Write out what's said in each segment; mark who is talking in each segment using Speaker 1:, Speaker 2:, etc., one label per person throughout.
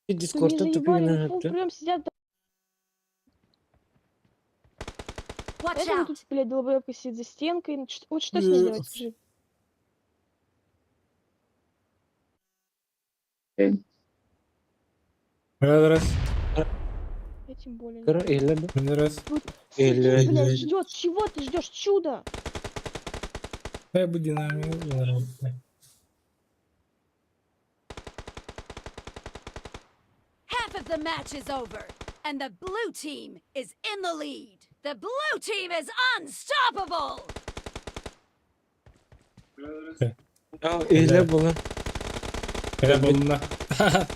Speaker 1: Да не
Speaker 2: Дискордтан
Speaker 1: заебали,
Speaker 2: тупигынан
Speaker 1: они фул
Speaker 2: өттө.
Speaker 1: прям сидят.
Speaker 3: Watch
Speaker 1: Это
Speaker 3: out!
Speaker 1: тут, блядь, долбоебка сидит за стенкой. Ну, Вот что с ней делать, скажи?
Speaker 4: Раз.
Speaker 1: Я тем более. не.
Speaker 2: Кыра иһиллэр да?
Speaker 4: Раз.
Speaker 2: Или-
Speaker 1: Сидит, блядь, ждет. Чего ты ждешь? Чудо!
Speaker 4: Дай бу динамик.
Speaker 3: Half of the match is over, and the blue team is in the lead. The blue team is unstoppable!
Speaker 2: Иһиллэр буолан.
Speaker 4: Когда был на.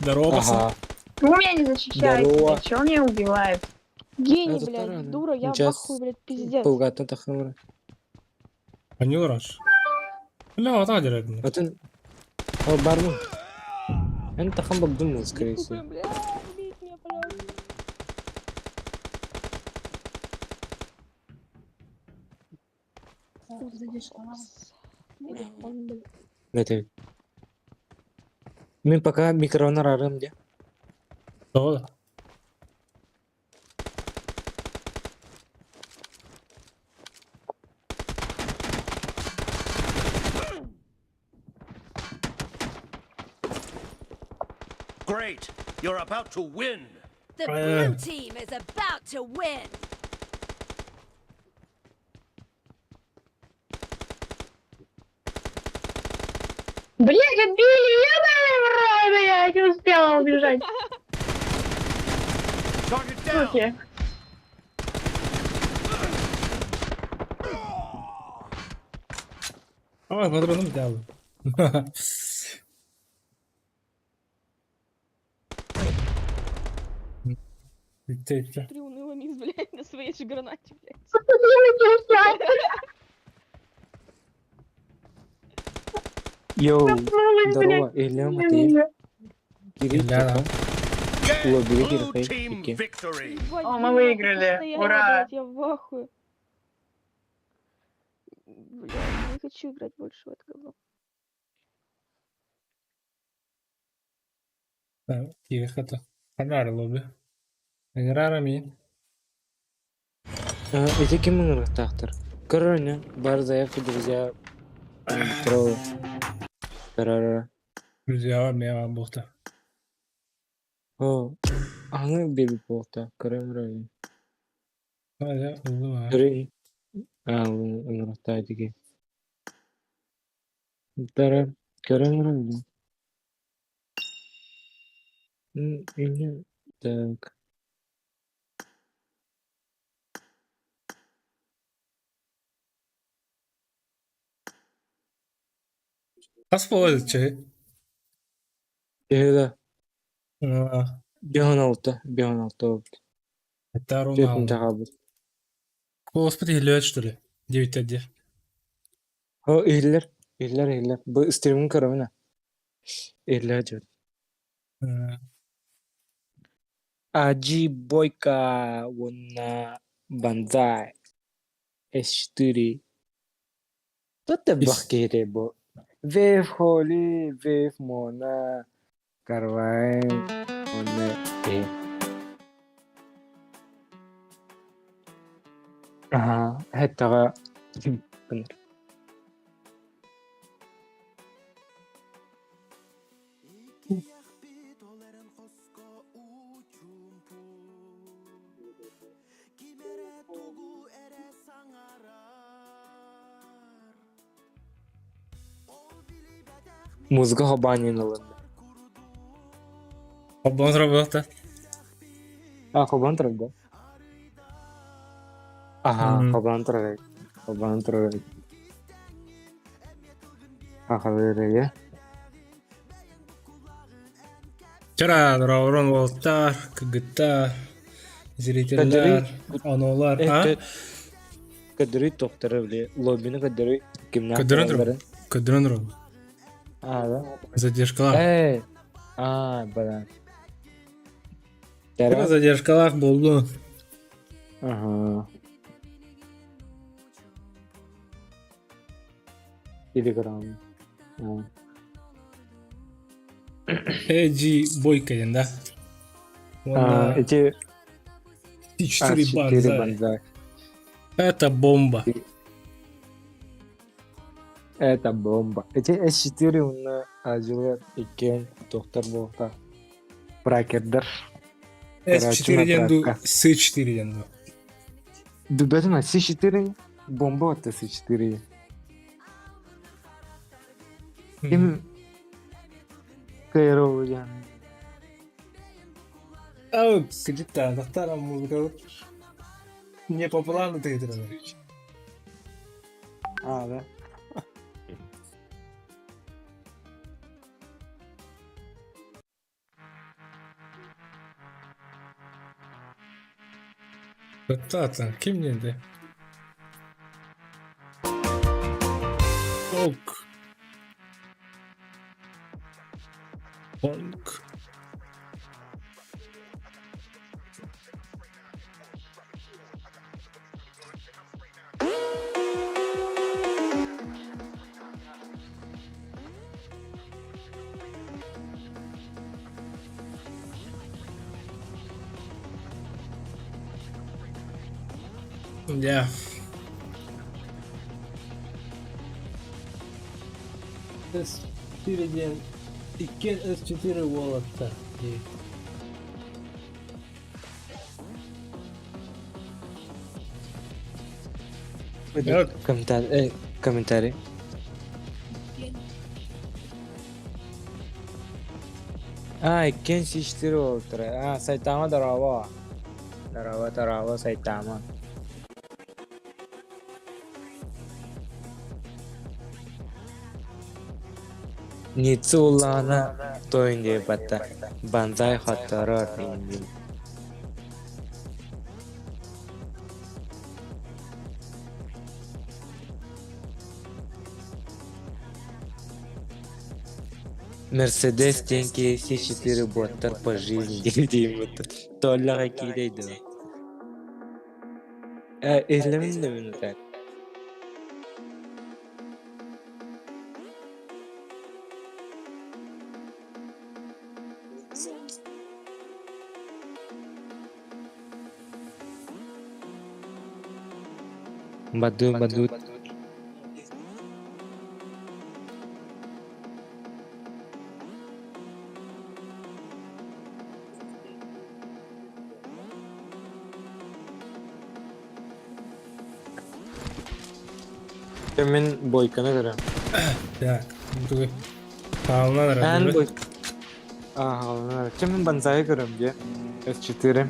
Speaker 4: Здорово, пацаны.
Speaker 2: Ага.
Speaker 5: Вы меня не защищаете,
Speaker 2: Здорово.
Speaker 5: блядь, чё он меня убивает?
Speaker 1: Гений,
Speaker 2: Это
Speaker 1: блядь,
Speaker 2: вторая,
Speaker 1: дура, я в
Speaker 2: Сейчас
Speaker 1: ахуе, блядь, пиздец.
Speaker 2: Пулгаттан тахнымра.
Speaker 4: Они раш. Бля, вот так делают.
Speaker 2: Отын О, бармы? Эн тахан багдым, скорее
Speaker 1: Фу,
Speaker 2: всего.
Speaker 1: бля, убейте меня, пожалуйста. Он, блядь.
Speaker 2: Это. Мен пока микрофон арарым де.
Speaker 4: Что?
Speaker 6: Great! You're about to win!
Speaker 3: The
Speaker 4: Uh.
Speaker 3: blue team is about to win!
Speaker 5: Блядь, отбили, ебаный в рот, блядь, не успела убежать.
Speaker 6: Target down!
Speaker 5: Суки.
Speaker 4: Ой, патроном взял. Ты
Speaker 1: Приуныла мисс, блядь, на своей же гранате, блядь.
Speaker 2: Йоу,
Speaker 5: Блядь,
Speaker 2: здорово, Илья Матвеев. Кирилл,
Speaker 4: Илья,
Speaker 2: пока. Лобби
Speaker 6: Blue
Speaker 2: Кирхай.
Speaker 6: team
Speaker 2: Ики.
Speaker 6: victory!
Speaker 1: Ебать,
Speaker 5: О, мы
Speaker 1: блядь,
Speaker 5: выиграли.
Speaker 1: постоянно,
Speaker 5: Ура.
Speaker 1: блядь, я в ахуе. Бля, не хочу играть больше в это говно.
Speaker 4: Тихо-то. Анар лобби. Анар ми.
Speaker 2: Эти ким ыңырыктаахтар? Көрөрүнө, бар заявки, друзья. Троллы. Көрөрө.
Speaker 4: Друзья, меня бухта.
Speaker 2: О, аны беби болта. Көрөмрө.
Speaker 4: Hadi, oldu mu?
Speaker 2: Көрө. А, ыңырыктаа диги. Тара көрөмрө. М, Так.
Speaker 4: Kas bu şey?
Speaker 2: Эһэ
Speaker 4: Aa,
Speaker 2: 5-6, 5-6 болбут.
Speaker 4: Hatta
Speaker 2: Төрт
Speaker 4: Ronaldo.
Speaker 2: хаалбыт.
Speaker 4: Господи, илиэт что ли? 9-1.
Speaker 2: О, иһиллэр, иһиллэр, иһиллэр. Бу стримин көрөмүн аа. Иһиллэр дьон. Аджи Бойко уонна Банзай S4. Тут бах киһитэ бу. Вейв Холи, Вейв Мона, Карвайн, уонна э. Аха, хэттаҕа гынар. Музыка хобанин ылынна.
Speaker 4: Хоббон работа.
Speaker 2: А, хобан турар да? Аха,
Speaker 4: Мгм.
Speaker 2: хобан турар. Хобан турар. Ахалырые.
Speaker 4: Вчера Раурон Волтар, КГТ, зрительлер, онолар, а?
Speaker 2: Көдөрүй тохторы били, лоббины көдөрүй кимнәх
Speaker 4: Көдөрөн турар. Көдөрөн ром.
Speaker 2: А, да?
Speaker 4: Задержкалар.
Speaker 2: Эй! А, бля.
Speaker 4: Вчера задержкалар болду.
Speaker 2: Ага. Телеграм. А.
Speaker 4: Эджи Бойко ден, да? Уонна
Speaker 2: Ити
Speaker 4: C4
Speaker 2: А4
Speaker 4: Банзай.
Speaker 2: Банзай.
Speaker 4: Это бомба.
Speaker 2: Это бомба. Ити S4 уонна Азилар иккиэн доктор буолта. Пракердер.
Speaker 4: S4 диэн дуу,
Speaker 2: Короче,
Speaker 4: C4 диэн дуу.
Speaker 2: Дубетина C4 бомба это C4. Ким кайрол диэн.
Speaker 4: Ау, кыдьыктаан, тахтаан музыка не по плану ты это.
Speaker 2: А, да.
Speaker 4: Zaten kim geldi? Ok. Bonk. Yeah. С4 диэн иккиэн С4 уолаттар дии.
Speaker 2: Комментарий. Комментарий. А, иккиэн C4 уолаттара. А, Сайтама дорообо. Дорообо, дорообо, Сайтама. Ниццы уллаҕына туойун диэбэттэр, Банзай хотторор диэн Мерседес диэн киһи С4 буоттар по жизни диэбит Туоллаҕа киирэй дуо? Э, иһиллэмин да мин так. Баду, баду. Мин бойканы көрөм.
Speaker 4: Так, тугуй. Хаалынан
Speaker 2: Эн
Speaker 4: эрэ.
Speaker 2: бой... Ага, Чем мин банзайы көрөм дии. С4. Эн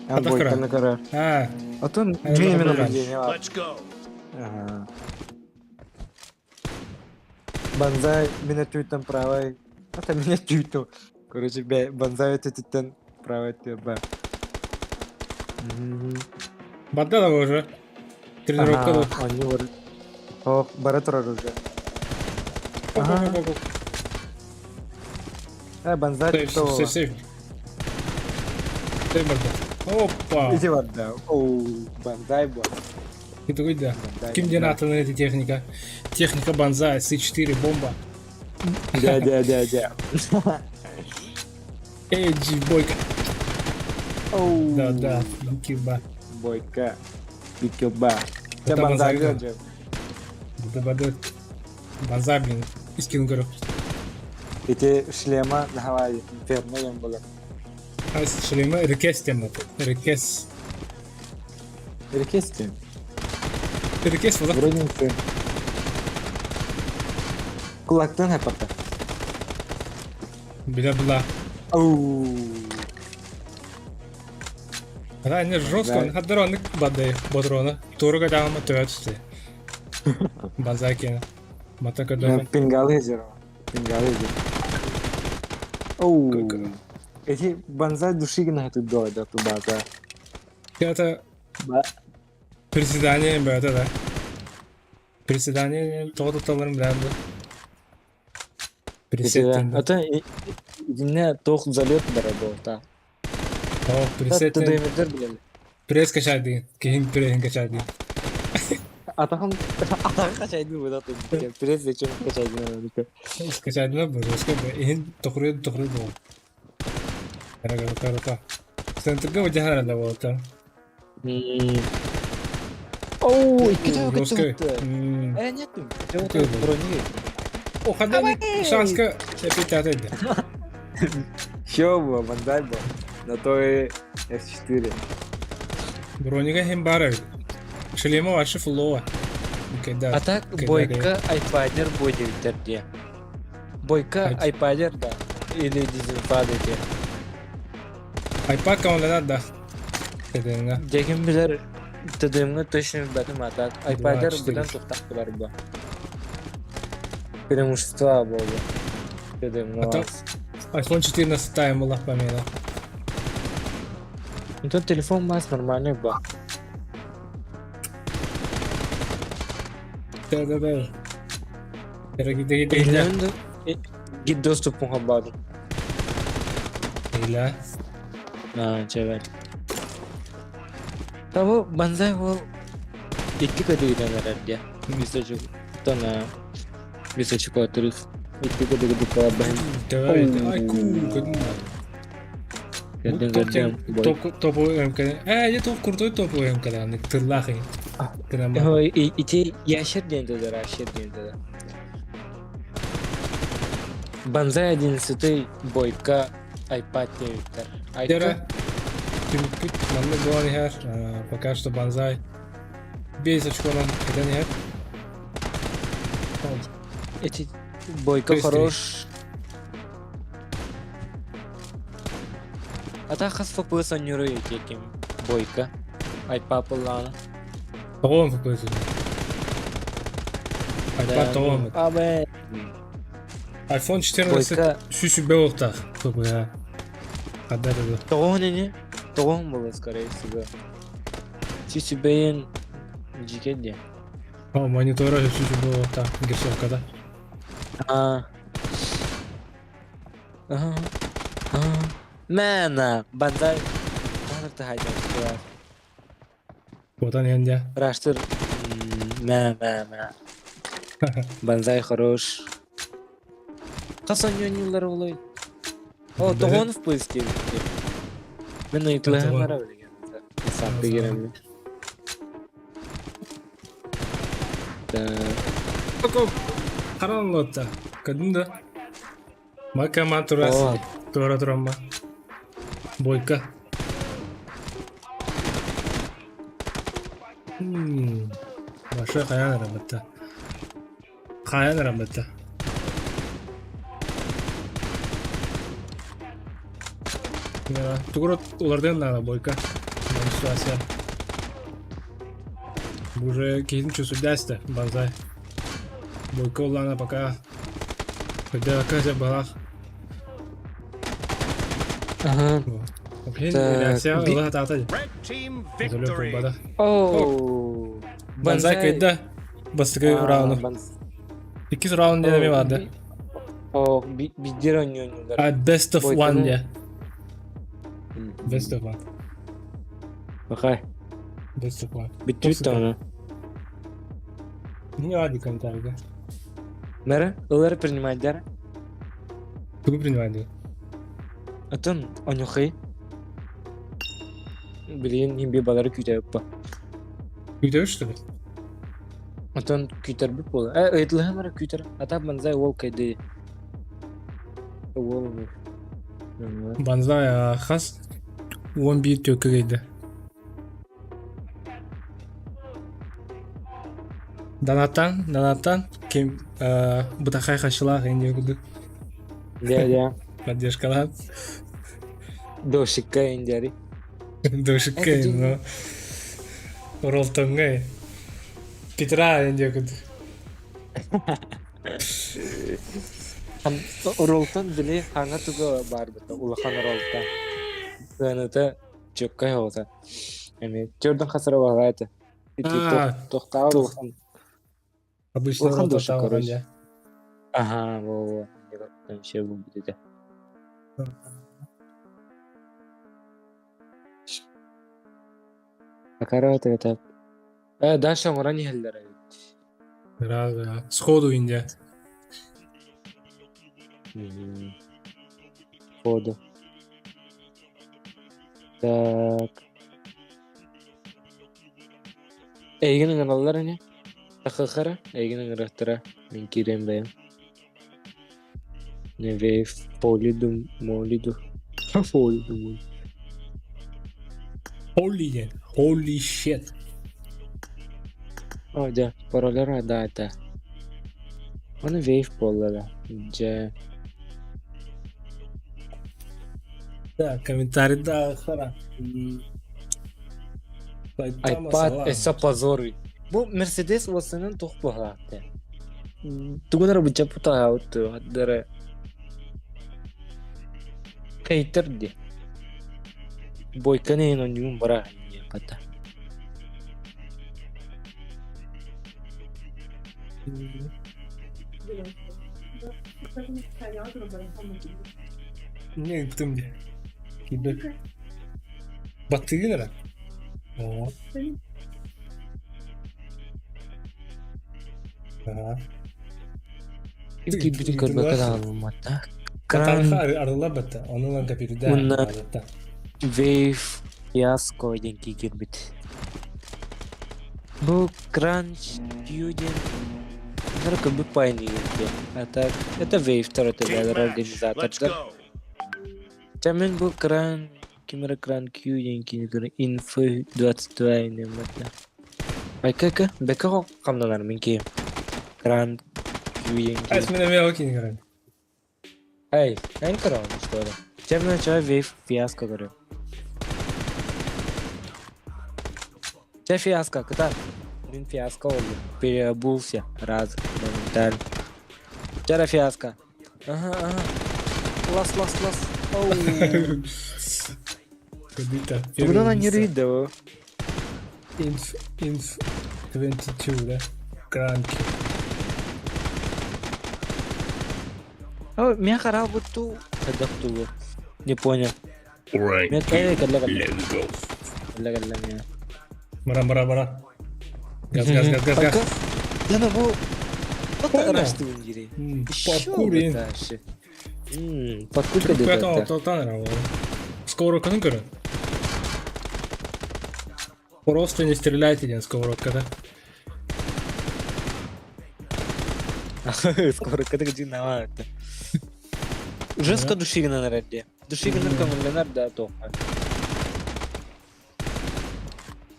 Speaker 4: Атах
Speaker 2: бойканы көрөр.
Speaker 4: А,
Speaker 2: Отон
Speaker 4: Эн
Speaker 2: мин
Speaker 4: баҕа
Speaker 2: наблюдение бар.
Speaker 6: Let's go.
Speaker 2: Ага. Банзай меня тюйтан правой. Это меня тюйту. Короче, бе, банзай тетиттен правой тебе.
Speaker 4: барда да уже. Тренировка да.
Speaker 2: Они бар. О, бара турар уже. Ага. Э, банзай
Speaker 4: Сейф,
Speaker 2: то.
Speaker 4: сейф, сейф. Сейф барда. Опа.
Speaker 2: Иди барда. Оу, банзай бо.
Speaker 4: И тугуй да.
Speaker 2: Банзай,
Speaker 4: Ким диэн
Speaker 2: банзай.
Speaker 4: аатынан эти техника? Техника банзай, С4, бомба.
Speaker 2: Да, да, да, да.
Speaker 4: Эйджи, бойка.
Speaker 2: Оу.
Speaker 4: Да, да, Киба.
Speaker 2: Бойка. Пикелба. Те
Speaker 4: Это
Speaker 2: банзай
Speaker 4: банзай,
Speaker 2: же.
Speaker 4: Да, да, Банзай, блин. Искин говорю.
Speaker 2: Эти шлема на инферно ем было.
Speaker 4: А шлема рекес тема. Рекес.
Speaker 2: Рекести.
Speaker 4: Рекес вот.
Speaker 2: Вроде не ты. Кулактан хапата.
Speaker 4: Бля бла.
Speaker 2: Оу.
Speaker 4: Ана не жестко,
Speaker 2: Банзай.
Speaker 4: хаддароны бадай бодрона. Туруга даама төтсү. Банзай кена. Мата көдөн.
Speaker 2: Пингалы зеро. Пингалы зеро. Оу. Эти банзай души на эту до, да, ту база.
Speaker 4: Это
Speaker 2: Ба.
Speaker 4: приседание бөтө да. Приседание тоҕо таларын билэн Присед.
Speaker 2: А то инне тох залет доработа.
Speaker 4: О, присед.
Speaker 2: Тудаймедер билели.
Speaker 4: Пресс качайды. Кихин прессин качайды.
Speaker 2: Атахан атахан качайды бу да Пресс зачем качайды?
Speaker 4: Качайды бу жестко. Ихин тохруй тохруй бу. Кара кара кара. Центрга выдержали да вот.
Speaker 2: Оу, икки төбө
Speaker 4: Жесткий.
Speaker 2: кыттыбытты. Э, нет,
Speaker 4: Окей,
Speaker 2: төбө брони.
Speaker 4: О, хадани шанска опять отойди.
Speaker 2: Чё было, бандаль был? На то и F4.
Speaker 4: Бронига химбара. Шлема вообще фулова. Да.
Speaker 2: А так Бойко айпадер будет где? Бойко айпадер, да. Или дизельпадете.
Speaker 4: Айпад кому надо, да. Это
Speaker 2: Дегин билер ТДМ-га точно билбэтим а так айпадер
Speaker 4: четыре.
Speaker 2: быдан туохтаах бу. Преимущество буолла. ТДМ-га
Speaker 4: А то- iPhone 14 тайм была помена.
Speaker 2: Ну тут телефон у нас нормальный был.
Speaker 4: Да, да, да. Дорогие, дорогие, дорогие.
Speaker 2: Гид доступ хабаду.
Speaker 4: Иля.
Speaker 2: А, чевер. Того банзай ол икки көдүгүдөн эрэр дии. Височок тона височок отрыв. Икки көдүгү калабын.
Speaker 4: Давай, ай, ку,
Speaker 2: Көрдүм көрдүм.
Speaker 4: Топ топовый МК. Э, это топ крутой топовый МК, да, тыллахи.
Speaker 2: Ой, ити ящер диэн тылар, ящер диэн тылар. Банзай 11 бойка iPad диэбиттэр.
Speaker 4: Дера. Түмүкпүт маннык буолан иһэр. Пока что банзай 5 очконан кэтэн иһэр.
Speaker 2: Эти бойка
Speaker 4: Быстрее.
Speaker 2: хорош. А так хас фпс анюры этим бойка. iPad ыллаана.
Speaker 4: Тоҕуон фпс. iPad тоҕуон.
Speaker 2: Абэ.
Speaker 4: iPhone 14
Speaker 2: Бойка
Speaker 4: сүүс бөҕөхтаах. ФПС. Хаддар да.
Speaker 2: тоҕуон ини. Тоҕуон было, скорее всего. Сүүс жике де.
Speaker 4: О, монитора сүүс бөҕөхтаах. Герсовкада.
Speaker 2: А. Ага. А. Мэна, банзай. Банзай хайда.
Speaker 4: Отан иһэн
Speaker 2: Раштыр. Мэ, мэ, мэ. Банзай хорош. Хас онньонньулар олой. О,
Speaker 4: Бэрэ.
Speaker 2: тоҕуон в поиске. Мен ыйытылаһым
Speaker 4: Тоҕуон.
Speaker 2: бара билген. Саппы керемин. Да.
Speaker 4: Харан лотта. Кадында. Мака турас.
Speaker 2: О.
Speaker 4: Тура турамма. Бойка. Баша хаян арабатта. Хаян арабатта. Тугурот уларден надо бойка. Ситуация. Уже кейин чувствует банзай. Бойка улана пока. Когда оказия была.
Speaker 2: Ага.
Speaker 4: Блин,
Speaker 2: Так,
Speaker 4: реакция
Speaker 2: би-
Speaker 4: была тата.
Speaker 6: Red team victory.
Speaker 2: Оу.
Speaker 4: Банзай кайда. Бастыкы раунд. Иккис раунд деме барды.
Speaker 2: О, бидир онньонньулар.
Speaker 4: А best of
Speaker 2: Бойканы-
Speaker 4: one я. Best of one.
Speaker 2: Бахай.
Speaker 4: Best of one.
Speaker 2: Бүттүбүт аны.
Speaker 4: Не лади комментарий, да?
Speaker 2: Мэра, ылар принимайдар.
Speaker 4: Тугу принимай,
Speaker 2: Атын онюхай. Билин химби балары күтәп ба.
Speaker 4: Күтәбез, что ли?
Speaker 2: Атын күтәр бит була. Э, ыйтлыһы мара күтәр. Ата банзай ол кайды. Ол.
Speaker 4: Банзай а, хас 11 төкө кейді. Данаттан, Данаттан, кем бутахай хашылах инде күдүк
Speaker 2: Да, да.
Speaker 4: поддержкалап.
Speaker 2: Дошикка индиари.
Speaker 4: Дошикка
Speaker 2: Это
Speaker 4: но. Ролтонга. Петра инде күдүк.
Speaker 2: Ролтон били хаңа туга бар бит. Улахан ролтан. Кыаныта чөккай хота. Эми төрдөн хасара багайты.
Speaker 4: А,
Speaker 2: Тохтаа улахан.
Speaker 4: Обычно
Speaker 2: Улахан
Speaker 4: ролтон
Speaker 2: дошик, короче.
Speaker 4: да.
Speaker 2: Ага, во во. Вообще будет. Акара это. Э, дальше мурани хеллер.
Speaker 4: Раз, да. Сходу инде.
Speaker 2: Ходу. Так. Эйигин ыҥыраллар ини? Тахыахара, эйигин ыҥырыахтара, мин киириэм бэйэм. Невеев Полиду Молиду Полиду Молиду.
Speaker 4: Holy диэн. Holy shit.
Speaker 2: О, дьэ, пароллара даата. Аны вейв буолла дьэ.
Speaker 4: Да, комментарий хара.
Speaker 2: iPad эссе позоры. Бу Мерседес уоссанан туох буолаахта. Тугун эрэ бычаппыта дары хейтер ди. Бойканы иһин онньугун бара пата.
Speaker 4: Не ыыттым дии. Киирбэт. Баттыгын эрэ. Оо. Аха.
Speaker 2: Киирбитин көрбөккө даҕалымматта.
Speaker 4: Кран арылла батта. Ону ылан копирда.
Speaker 2: Уонна Wave Fiasco диэн киирбит. Бу Crunch Q диэн көрбүт пайын А так, это Wave это организатордар. Ча мин бу кран ким эрэ кран Q диэн кини көрө Info 22 инеммэтэ. Айка бэкэ хамнанар мин киһим. Кран Q диэн
Speaker 4: Ай, мен эмиэ кини көрөн.
Speaker 2: Эй, эн көрөҕүн что ли? Чэ мен чэ Wave Fiasco көрөм. Чэ фиаско, кытар. Мин фиаско болдум. Переобулся раз моментально. Чэ фиаско. Ага, ага. Лас, лас, лас. Оу.
Speaker 4: Кабита.
Speaker 2: Тугунан аньырый да.
Speaker 4: Inf Inf 22 да. Кранки.
Speaker 2: О, меня харал будто Тогда Не понял.
Speaker 6: Right.
Speaker 2: Мен кэллэ кэллэ.
Speaker 6: Let's go.
Speaker 2: Кэллэ кэллэ меня.
Speaker 4: Бара бара бара. Газ газ газ газ газ.
Speaker 2: Да ну бу
Speaker 4: Понял.
Speaker 2: Растун дири.
Speaker 4: Паркур ин.
Speaker 2: Паркур
Speaker 4: Труппета тоқтан эрэ Сковородканы көрөн. Просто не стреляйте диэн сковородкада.
Speaker 2: Сковородкада где на Жестко душигина нарадде. Душигина көңүллэнэр да тоққа.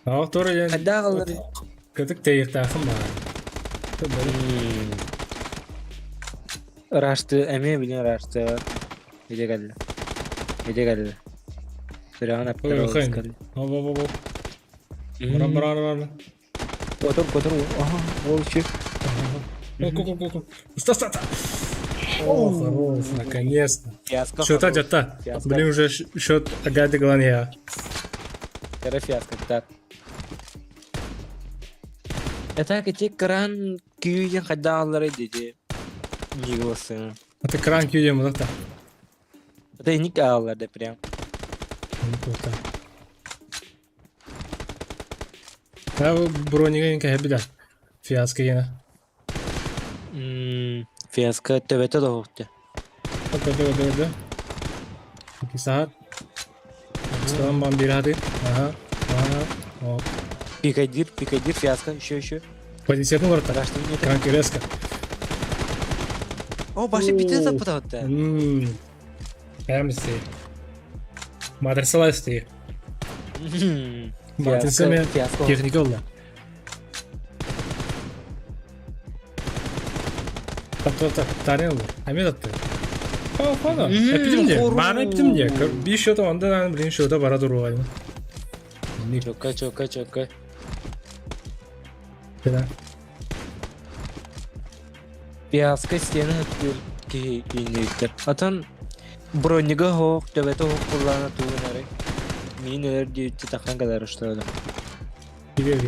Speaker 4: А второй день.
Speaker 2: Хайдах аллар.
Speaker 4: Кытык тэйихтаахын баар.
Speaker 2: Рашты, эме билин рашты. Иде кэллэ. Иде кэллэ. Сүрэҕин
Speaker 4: Ой,
Speaker 2: аптар
Speaker 4: хайн.
Speaker 2: кэллэ.
Speaker 4: Оп оп оп. Бара бара бара.
Speaker 2: Котор, котор. Ага, ол чик.
Speaker 4: Ок ок ок ок. Стой, стой, стой. О, хорош, наконец-то.
Speaker 2: Фиаско.
Speaker 4: Счет
Speaker 2: хорош.
Speaker 4: атта.
Speaker 2: Фиаско.
Speaker 4: Блин, уже счет Агаты Гланья.
Speaker 2: Кара фиаско, так. Это эти кран күйен хайдалары деди. Негласы.
Speaker 4: Это кран күйем вот это.
Speaker 2: Это и ник алларды прям.
Speaker 4: Да, бронига инка хэбида. Фиаско ена.
Speaker 2: Фиаско төбөтө доҕукту.
Speaker 4: Да, да, да, да. Iki saat. Стан бам bir hadi. Ага. Ага. О.
Speaker 2: Пикадир, пикадир, фиаско, еще, еще.
Speaker 4: Позиция ворота.
Speaker 2: Рашты мне
Speaker 4: Кран резко.
Speaker 2: О, башы бите запытатты.
Speaker 4: Прямо здесь. Матрисала исти. Матрисами
Speaker 2: Фиаско.
Speaker 4: техника oldu. Так, так, так, tane oldu. Hemen attı. О, фана. Эпидем де. Мана эпидем де. Bir счета онда блин счета бара туру
Speaker 2: Чокка, чокка, чокка.
Speaker 4: Да.
Speaker 2: Фиаско стены ки иннейтер. Атан бронига хоқ, төбөтө хоқ куллана тугунары. Мин өлөр диэти тахан калар что
Speaker 4: Тебе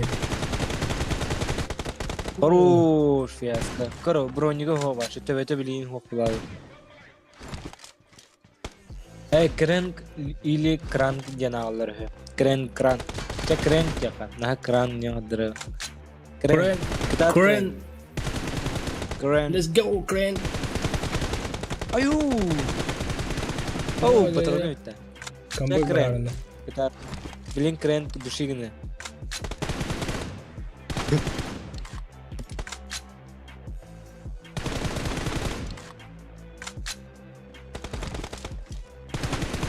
Speaker 2: Хорош фиаско. Коро, бронига хоқ башы, төбөтө билин хоқ куллана. Эй, кренк или кранк диэн ааллар үһү. Крен кран. Чэ кренк диэхэ. Наһаа кран диэн
Speaker 4: Крен.
Speaker 2: Кытаат
Speaker 4: Крен.
Speaker 2: Крен.
Speaker 4: Let's go, Крен.
Speaker 2: Аю! Оу, патроны бүттэ.
Speaker 4: Камбэк
Speaker 2: Крен.
Speaker 4: барында.
Speaker 2: Кытаат. Билин крен души гына.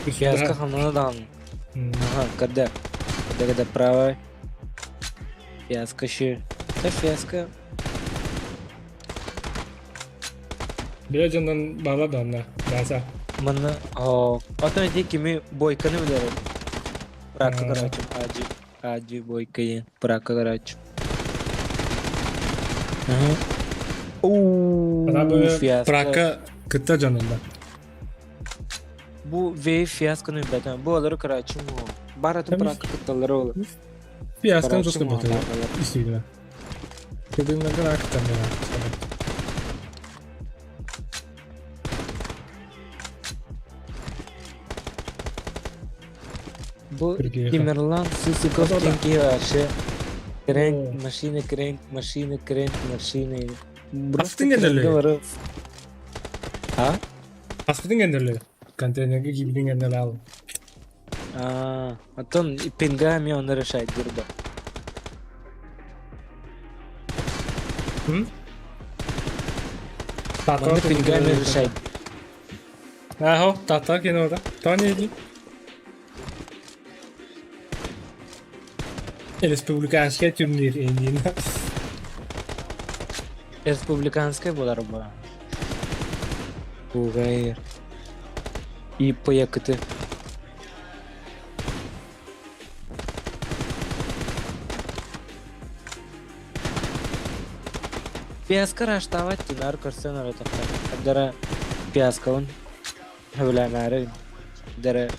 Speaker 2: Фиаско хамнана даҕаны. Ага, когда? Когда, когда правая. Фиаско еще. Да фиаско.
Speaker 4: Бэйэ дьоннон баала да онно, Бааса.
Speaker 2: Манна, оо, отон ити кими Бойканы билэрин. Пракка короче, Аджи, Аджи Бойко диэн Пракка короче.
Speaker 4: Ана
Speaker 2: Уу, фиаско.
Speaker 4: Пракка кытта дьонунна.
Speaker 2: Бу Вейв фиасконы билбэтим. Бу олору короче, баратын Пракка кытталлара ол.
Speaker 4: Фиасконы туска бутылы. Истибитим. Кыдыннаргар кытталлара.
Speaker 2: Бу Тимерлан Сысыков диэн киһи вообще крэнк машина, крэнк машина, крэнк машина.
Speaker 4: Аспытын кэннэллэр.
Speaker 2: А?
Speaker 4: Аспытын кэннэллэр. Контейнерге киирбитин кэннэ ал.
Speaker 2: А, оттон пингами он решает дурда. Манна пингами решает.
Speaker 4: Ахо, тата кинода. Тони Республиканская турнир иннин.
Speaker 2: Республиканская буолар бу. Бугайр. И поякыты. Пиаска раштават динар көрсөн ора тахта. Дара пиаскалын хөбүлээмээри дара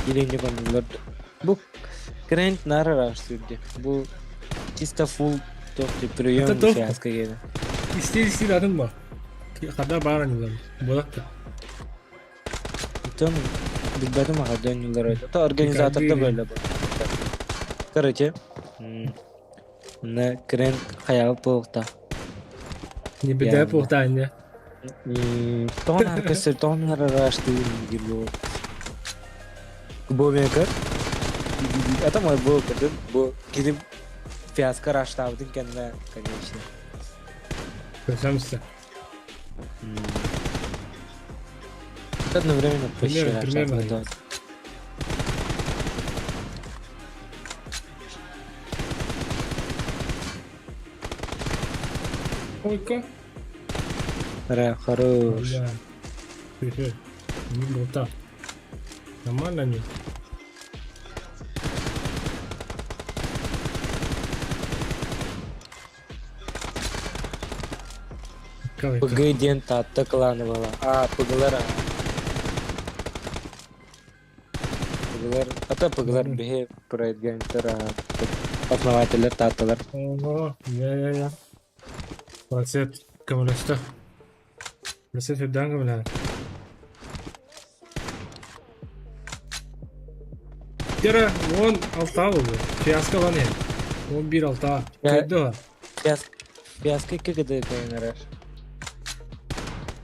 Speaker 2: илинни коннулар. Бу крент нара раштырды. Бу чисто фул тохти прием фиаско геде.
Speaker 4: Истир истир атын бар. Хада баар нюлар. Болакта.
Speaker 2: Там билбэтим хада нюлар. То организаторда böyle bu. Короче, мына крент хаябы буолта.
Speaker 4: Не беда буолта инне.
Speaker 2: Тонар көсөр тонар раштыр бу. Бу мекер. Это мой был, бу кидим фиаско раштабытын кэннэ, конечно.
Speaker 4: Көсөмсө.
Speaker 2: Одновременно почти
Speaker 4: Примерно. Ойка.
Speaker 2: Ра, хорош.
Speaker 4: Бля. Не болта. Нормально не?
Speaker 2: ПГ диэн Таатта кланы буола. А, ПГлар ПГлар, а то ПГлар биһи проектгентер основателлер Таатталар.
Speaker 4: Ого, я-я-я. Процент көмөлөстө. Процент үрдээн көмөлөһөр. Кера 16 болду. Фиаско лан эн. 11-6. Көйдө.
Speaker 2: Фиаско икки кыды кайнарар.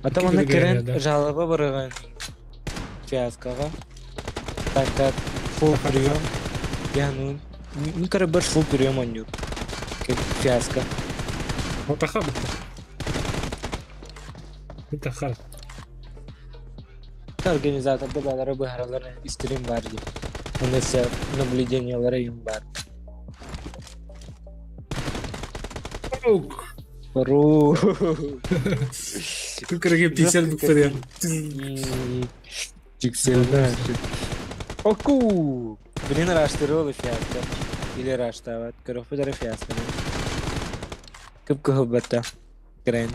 Speaker 2: А там аны кирен жалоба барыган фиаскога. Так как фул прием. Я ну, ну короче, фул прием он фиаско.
Speaker 4: Отаха битте. Отаха.
Speaker 2: Организаторда балары быһаралар стрим бар дип. Оны все наблюдениялары им бар. Ру.
Speaker 4: Күкірге пиксель бүктірер.
Speaker 2: Пиксель, да. Оку! Блин, раштырыл фиаско. Или раштават. Көрөкпү фиаско. Кып кыһылбатта. Крен.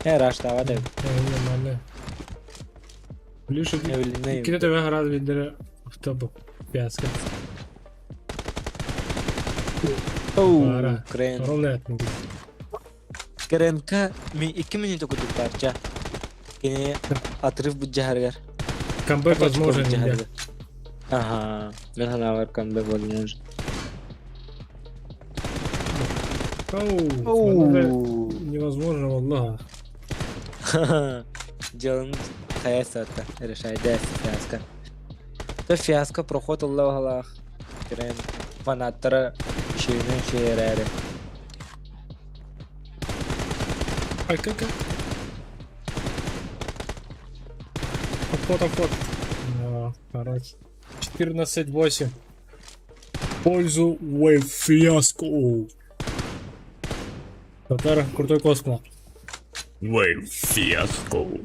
Speaker 2: Э, раштават.
Speaker 4: Нормально. Плюс ките төбө хараз билдере автобус фиаско.
Speaker 2: Оу, крен.
Speaker 4: Ровно этмин.
Speaker 2: Кренка ми 2 минута кутуп парча. Кини отрыв бу жаһаргар.
Speaker 4: Камбэк возможен.
Speaker 2: Ага, мен ханавар камбэк возможен.
Speaker 4: Оу, невозможно, валлах.
Speaker 2: Делаем хайа сата, решай дес фиаско. Та фиаско проход ылла баһылаах. Кирэн фанаттара үчүгэйинэн үчүгэй эрээри.
Speaker 4: Ай, как? Обход, обход. Да, короче. 14-8. В пользу Wave Fiasco. Татар, крутой космо.
Speaker 7: Wave Fiasco.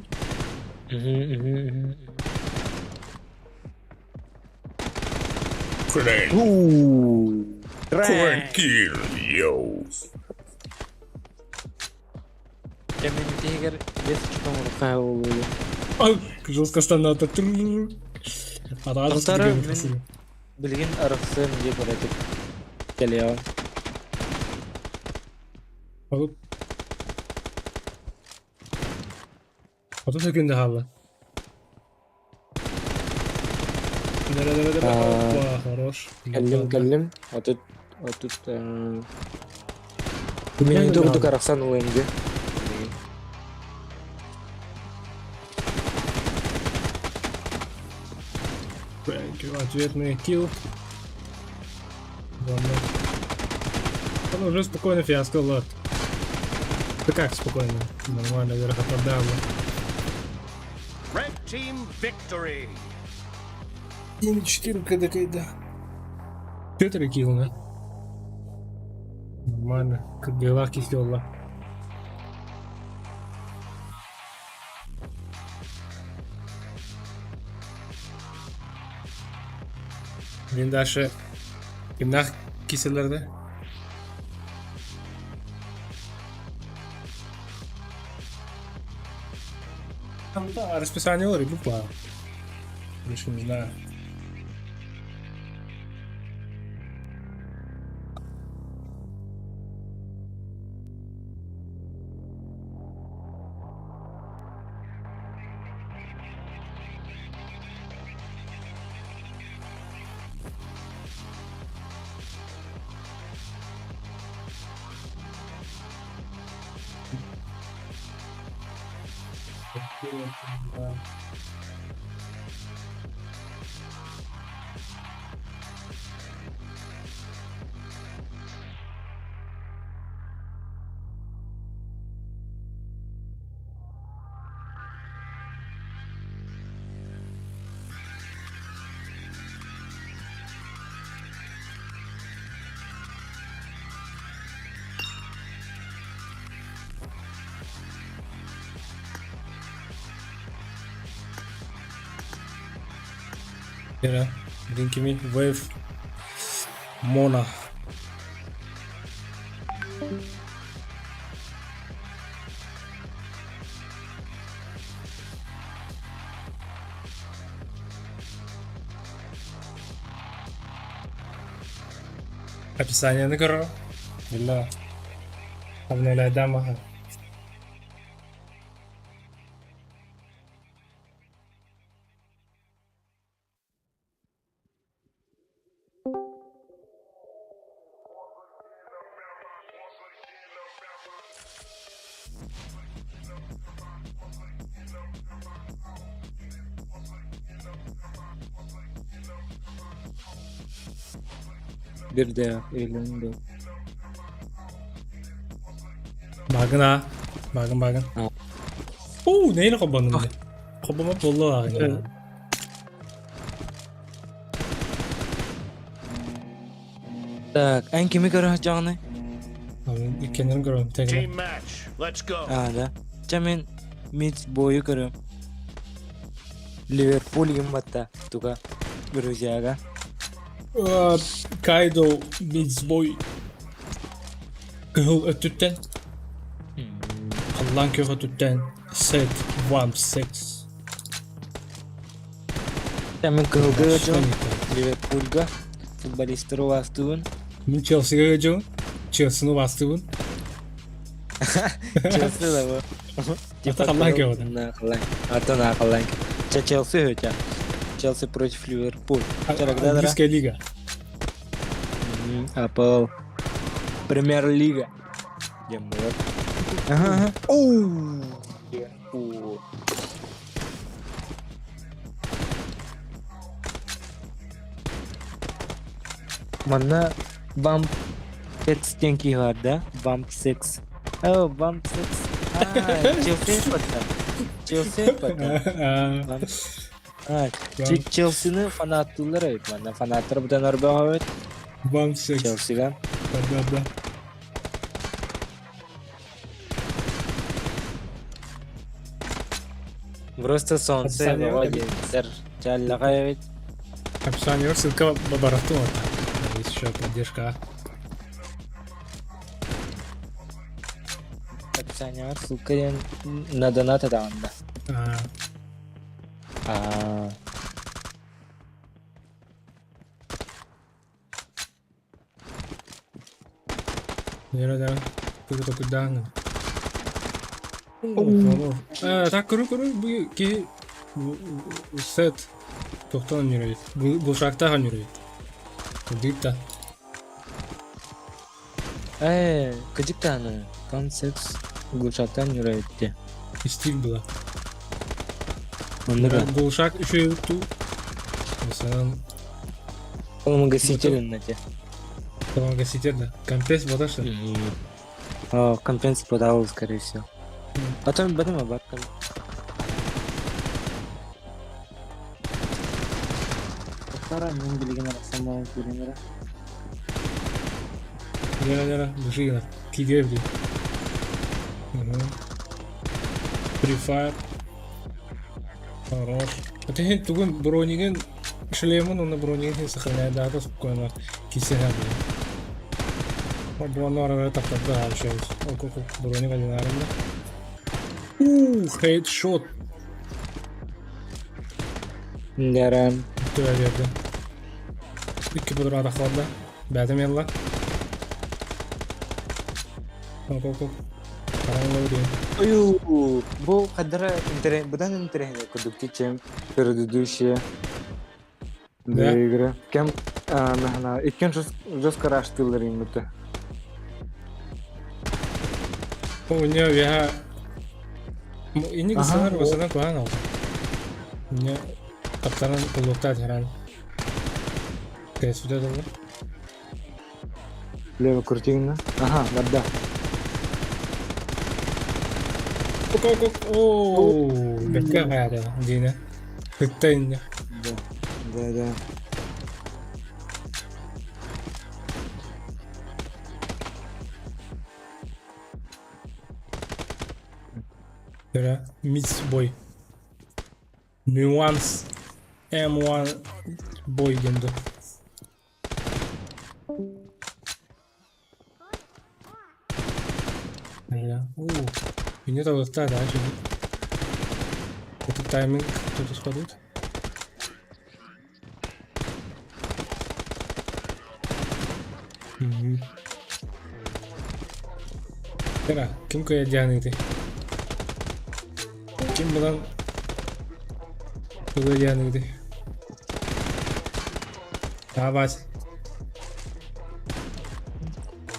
Speaker 2: Мгм, мгм, мгм.
Speaker 7: Crank.
Speaker 2: Уу,
Speaker 7: Crank kill, yo.
Speaker 2: Дьэ мин итигэр биэс очком урукка буолуо.
Speaker 4: Ай, жестко стандарта.
Speaker 2: Татары мин билигин арахсыам диye көрөтүк кэлиэҕим.
Speaker 4: 30 секунда хаалла. Давай, давай, давай. Опа, хорош.
Speaker 2: Кэллим, кэллим. 30, 30 минута курдук арахсан ылыам дии.
Speaker 4: Thank you. Ответный kill. Ладно. Он уже спокойно фиаско, ладно. Да как спокойно? Нормально, вверх отдам.
Speaker 6: Red team victory.
Speaker 4: 1,4 КДК, да. 4 kill, да? Нормально. Как дела кисела. Мин дальше кимнах киселерде? Там, да, расписание рыбу. Больше не знаю. Да. Кира, Линкими, Wave, Mona. Описание на гору. Бля. Обновляй дамага.
Speaker 2: Bir de eğlendi.
Speaker 4: Багын а. Багын багын.
Speaker 2: А.
Speaker 4: Оо, нейni хоббонум де. Хоббома болла агын.
Speaker 2: Так, эн кими көрө сылдьаҕыный?
Speaker 4: Иккеннерин көрөм тегine.
Speaker 6: Team match. Let's go.
Speaker 2: А, да. Чэ мин Митс бойу көрөм. Ливерпуль гимматта туга Грузияга.
Speaker 4: Кайдо Митсбой кыһыл өттүттэн халлаан күөх өттүттэн set 1-6.
Speaker 2: Чэ мин кыһылга ыалдьабын Ливерпульга футболистары убаастыыбын.
Speaker 4: Мин Челсигэ ыалдьабын. Челсини убаастыыбын.
Speaker 2: Челси да бу.
Speaker 4: Ата халлаан күөх өтө.
Speaker 2: Халлаан. Ата на халлаан. Чэ Челси өтө. Челси против Ливерпуль.
Speaker 4: Английская лига.
Speaker 2: АПЛ. Премьер-лига. Дем Ага. Оу. Ливерпуль. Манна Vamp Pets диэн киһи баар да? Vamp Six. Oh, Vamp Six. Аа, Челси пота. Челси пота. Аа, Челсини фанаттыылар эбит манна. Фанаттар бутан орбоҕо эбит.
Speaker 4: Vamp Six.
Speaker 2: Челсига.
Speaker 4: Да, да.
Speaker 2: Просто солнце бөҕө диэбиттэр. Чаллаҕа эбит.
Speaker 4: Описание ссылка барахтым вот. Есть еще поддержка.
Speaker 2: Описание ссылка диэн на донат этаҕын да. Аа.
Speaker 4: Нера тугу токуйдаан. Так көрө көрө бу киһи сет тохтон ньүрүйт. Булшактаах ньүрүйт. Кырдык
Speaker 2: Ээ, кыдьык даҕаны концепс глушактан ньүрүйүттэ.
Speaker 4: Стиль была.
Speaker 2: Оннук
Speaker 4: Глушак еще ту. Масалан.
Speaker 2: Пламогаситель онно
Speaker 4: Пламогаситель, да. Компенс бодашта.
Speaker 2: О, компенс подал, скорее всего. Потом потом обратно. Вторая, мен билигин арахсан буолан киирэн эрэ.
Speaker 4: Дьэ, дьэ, души киирэ били. Free Fire. Хорош. Это хин тугун бронигин шлемын уонна бронигин сохраняйдаата спокойно кисэһэ били. Брону арара таптарда общаюсь. О, броник один арында. Ух, хедшот.
Speaker 2: Дәрәм.
Speaker 4: Түбә берді. Икки будура тахларда. Бәтем ялла. Оп, оп, оп.
Speaker 2: Ою, бу хадара интере, будан интере курдук чем предыдущие две игры. Кем на иккен жестко раштылар иммите.
Speaker 4: У нее я Инник сынар басынан куһаан алда. Мне таптаран куллуктаат херан. Кэсүтэ долла.
Speaker 2: Лево крутигна. Ага, барда.
Speaker 4: Ок, ок, ок. Оо, бэккэ хаада Дина. Хытта инне.
Speaker 2: Да, да, да.
Speaker 4: Көрө, Мисс Бой. Нюанс M1 Boy диэн дуо. Уу, мине табыктаа да şimdi. Это тайминг тут исходит. Мгм. Кара, ким кыйадьааныйдый? Ким булан кыйадьааныйдый? Таабаас.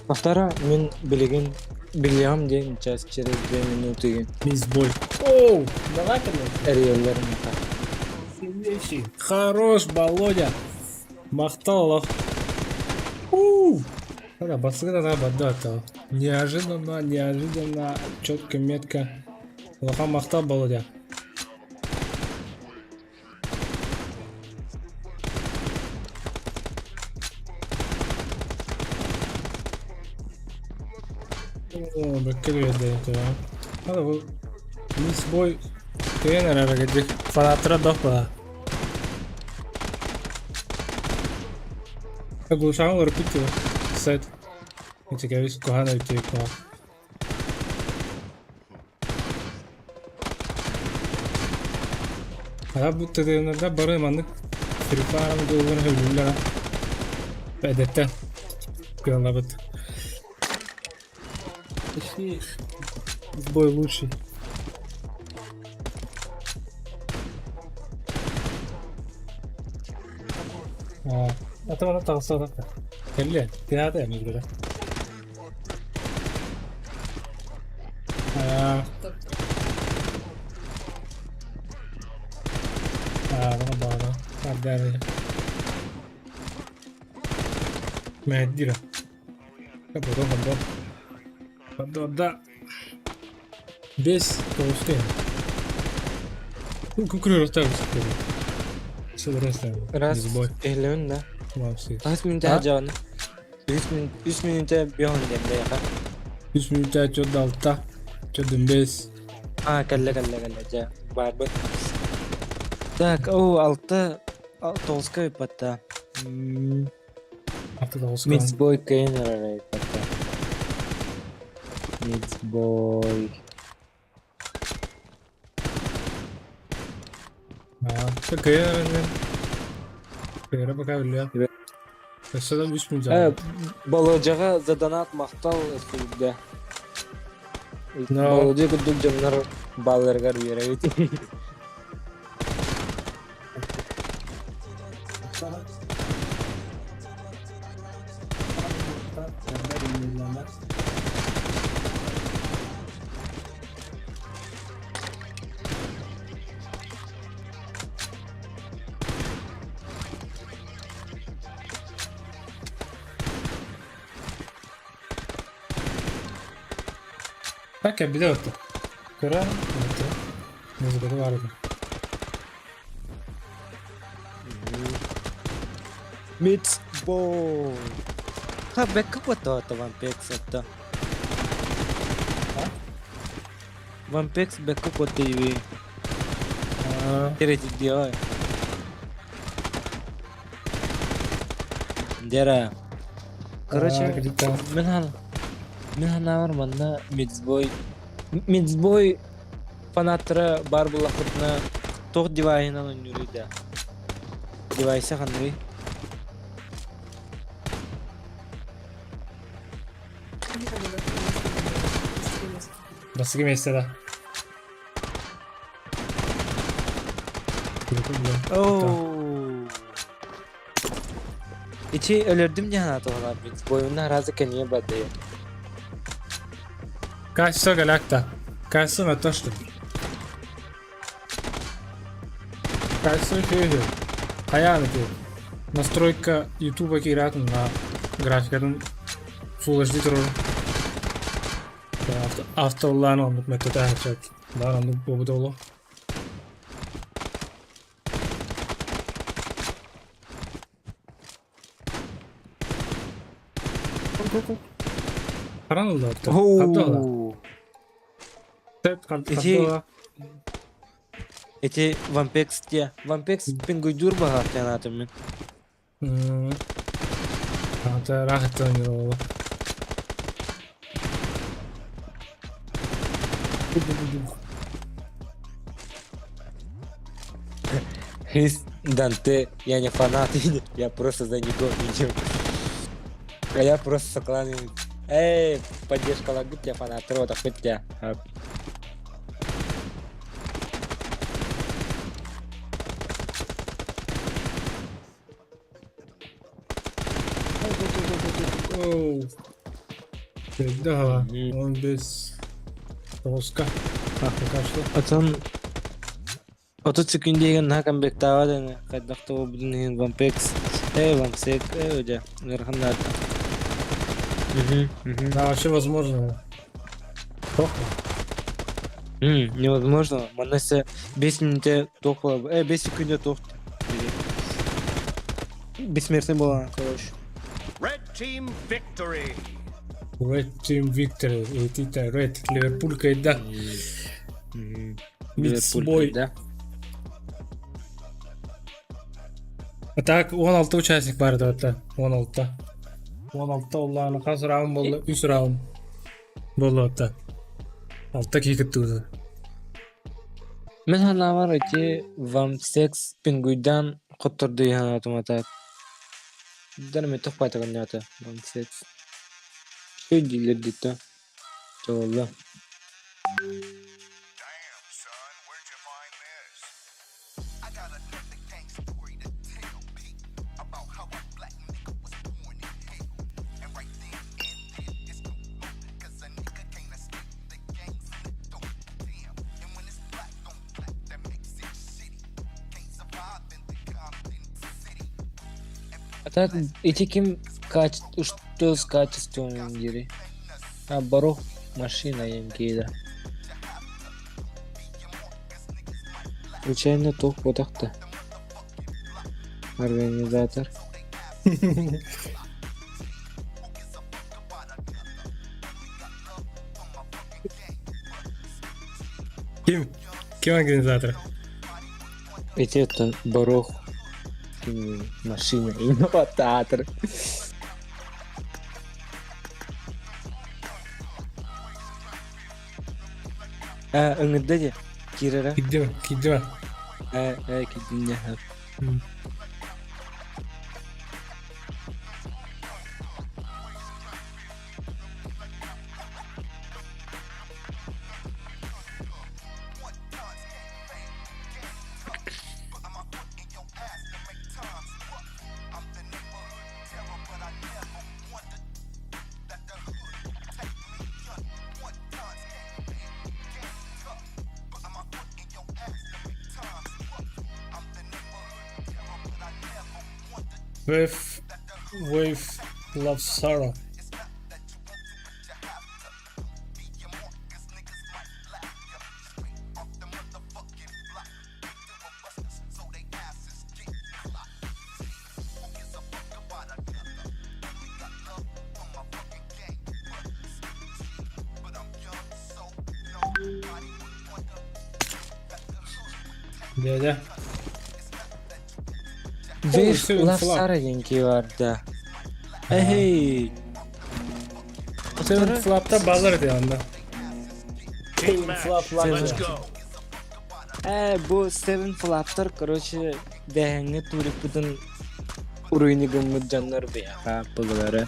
Speaker 2: Повтора, мин билигин билиэҕим диэн час через две минуты
Speaker 4: Мисс Бой. Оу, давай-ка.
Speaker 2: Эрийэллэр миэхэ.
Speaker 4: Хорош, Володя. Махтал олох. У! Да, басыгы да бадда Неожиданно, неожиданно, четко, метко. Улахан махтал, Володя. О, бэккэ үөрдэ Hadi bu Miss Boy кыйан эрэр кырдьык фанаттара дох баа. Глушаҕын уларыппыт дии сайт. Ити куһаан эбит куһаан. Ара бу ТДН-да бары маннык Free Fire доллар өлүллэр. Эдеттен кыаллабыт. Почти сбой лучший. А, это она таҕыста Кэллэ, театр эмиэ Аа. Аа, бана бана. Ардары. Мэһэйдиир. Потом потом. Потом Бес тоҕуска Күкүрү Собрался.
Speaker 2: Раз
Speaker 4: Сбой.
Speaker 2: иһиллэбин да.
Speaker 4: Вообще.
Speaker 2: Хаһыс мүнүүтэ
Speaker 4: А?
Speaker 2: дьаҕаны? Үс мүн үс мүнүүтэ биэһон диэн бэйэхэ.
Speaker 4: Үс мүнүүтэ чөд алта. Чөдүн бес.
Speaker 2: А, кэллэ кэллэ кэллэ дьэ баарбын. Так, о, алта тоҕуска ыппатта.
Speaker 4: Алта тоҕуска.
Speaker 2: Мидсбой кыайан эрэр ыппатта. Мидсбой.
Speaker 4: А, кыайан Кыайра пока биллэ. Өссө да үс мүнүүтэ.
Speaker 2: Болодьаҕа за донат махтал өссө
Speaker 4: Но
Speaker 2: Болодьа курдук дьоннор баалларыгар үөрэбит.
Speaker 4: Так, я билэ отто. Кыра, отто. Музыкада бар экен.
Speaker 2: Мидсбой. Ха, бэкка куоттаата Вампекс отто. Вампекс бэкка куоттайбы.
Speaker 4: А,
Speaker 2: Тиретидио. Дера. Короче,
Speaker 4: где-то.
Speaker 2: мин хан мин ханаабар манна Мидсбой Мидсбой фанаттара баар буоллахпытына туох девайһынан оонньууруй да? Девайса ханныгый?
Speaker 4: Бастакы миэстэ да.
Speaker 2: Оу. Ити өлөрдүм диэн санаатаҕына Мидсбойуна араазы кэннигэр бардайа.
Speaker 4: Качество галакта. Качество на то, что. Качество үчүгэй. Хайаан ити. Настройка Ютуба кииратын на графикатын Full HD турар. Авто автолаан оннук мөттөтө чат. Баар оннук буолбут оло. Харан ылла отто. Хабда ылла.
Speaker 2: Оу.
Speaker 4: Тэп
Speaker 2: Ити
Speaker 4: хабда ылла.
Speaker 2: ити Вампекс те. Вампекс пингуйдур баҕаахтаан аатым мин.
Speaker 4: Ата рахаттан оло.
Speaker 2: Хрис Данте, я не фанат, я просто за него видел. А я просто сокланиваюсь. Эй, поддержка лагут я фанат, рота, хоть тебя.
Speaker 4: Оу. Да, он без тоска. А, пока что.
Speaker 2: Отон отут секүндиэгин наһаа камбэктаабат ини хайдах да буолбутун иһин Вампекс ээ Вамсек ээ дьэ ыарахан наада. Мгм, мгм.
Speaker 4: Да, вообще возможно. Плохо.
Speaker 2: Невозможно. Манна өссө бес мүнүүтэ туох буолар бес секүндэ туох бессмертный буолан короче.
Speaker 6: Red team victory.
Speaker 4: Red Team Victory. Этита Red Ливерпуль кайда.
Speaker 2: Ливерпуль
Speaker 4: Мидсбой.
Speaker 2: да.
Speaker 4: А так 16 участник бар да 16. 16 оллааны хас раунд болду? 3 раунд болду атта. Алта киһи кыттыбыта.
Speaker 2: Мин санаабар ити Вамсекс пингуйдаан хотторду санаатым а так. Дар мен тохпайтаган Вамсекс. Үчүгэй дииллэр диттэ. Чолла. А так ити ким Что с качеством дири? А барох машина емкейда. Случайно туох ботахта. Организатор.
Speaker 4: Ким? Ким организатор?
Speaker 2: Эти это барох машина инноватор. А, ыҥырда дии киирэрэ.
Speaker 4: Киирдим, киирдим.
Speaker 2: Ээ, ээ, киирдим
Speaker 4: Wave, Wave Love Sarah. Дядя.
Speaker 2: Wave Love Sarah диэн киһи баар да. Эй!
Speaker 4: Seven Flap'ta ballar этэ онно.
Speaker 6: Team match. Let's go.
Speaker 2: Ээ, бу Seven Flap'тар, короче, дэһэҥҥэ турикпытын уруйни гыммыт дьоннор биһиэхэ пыллары.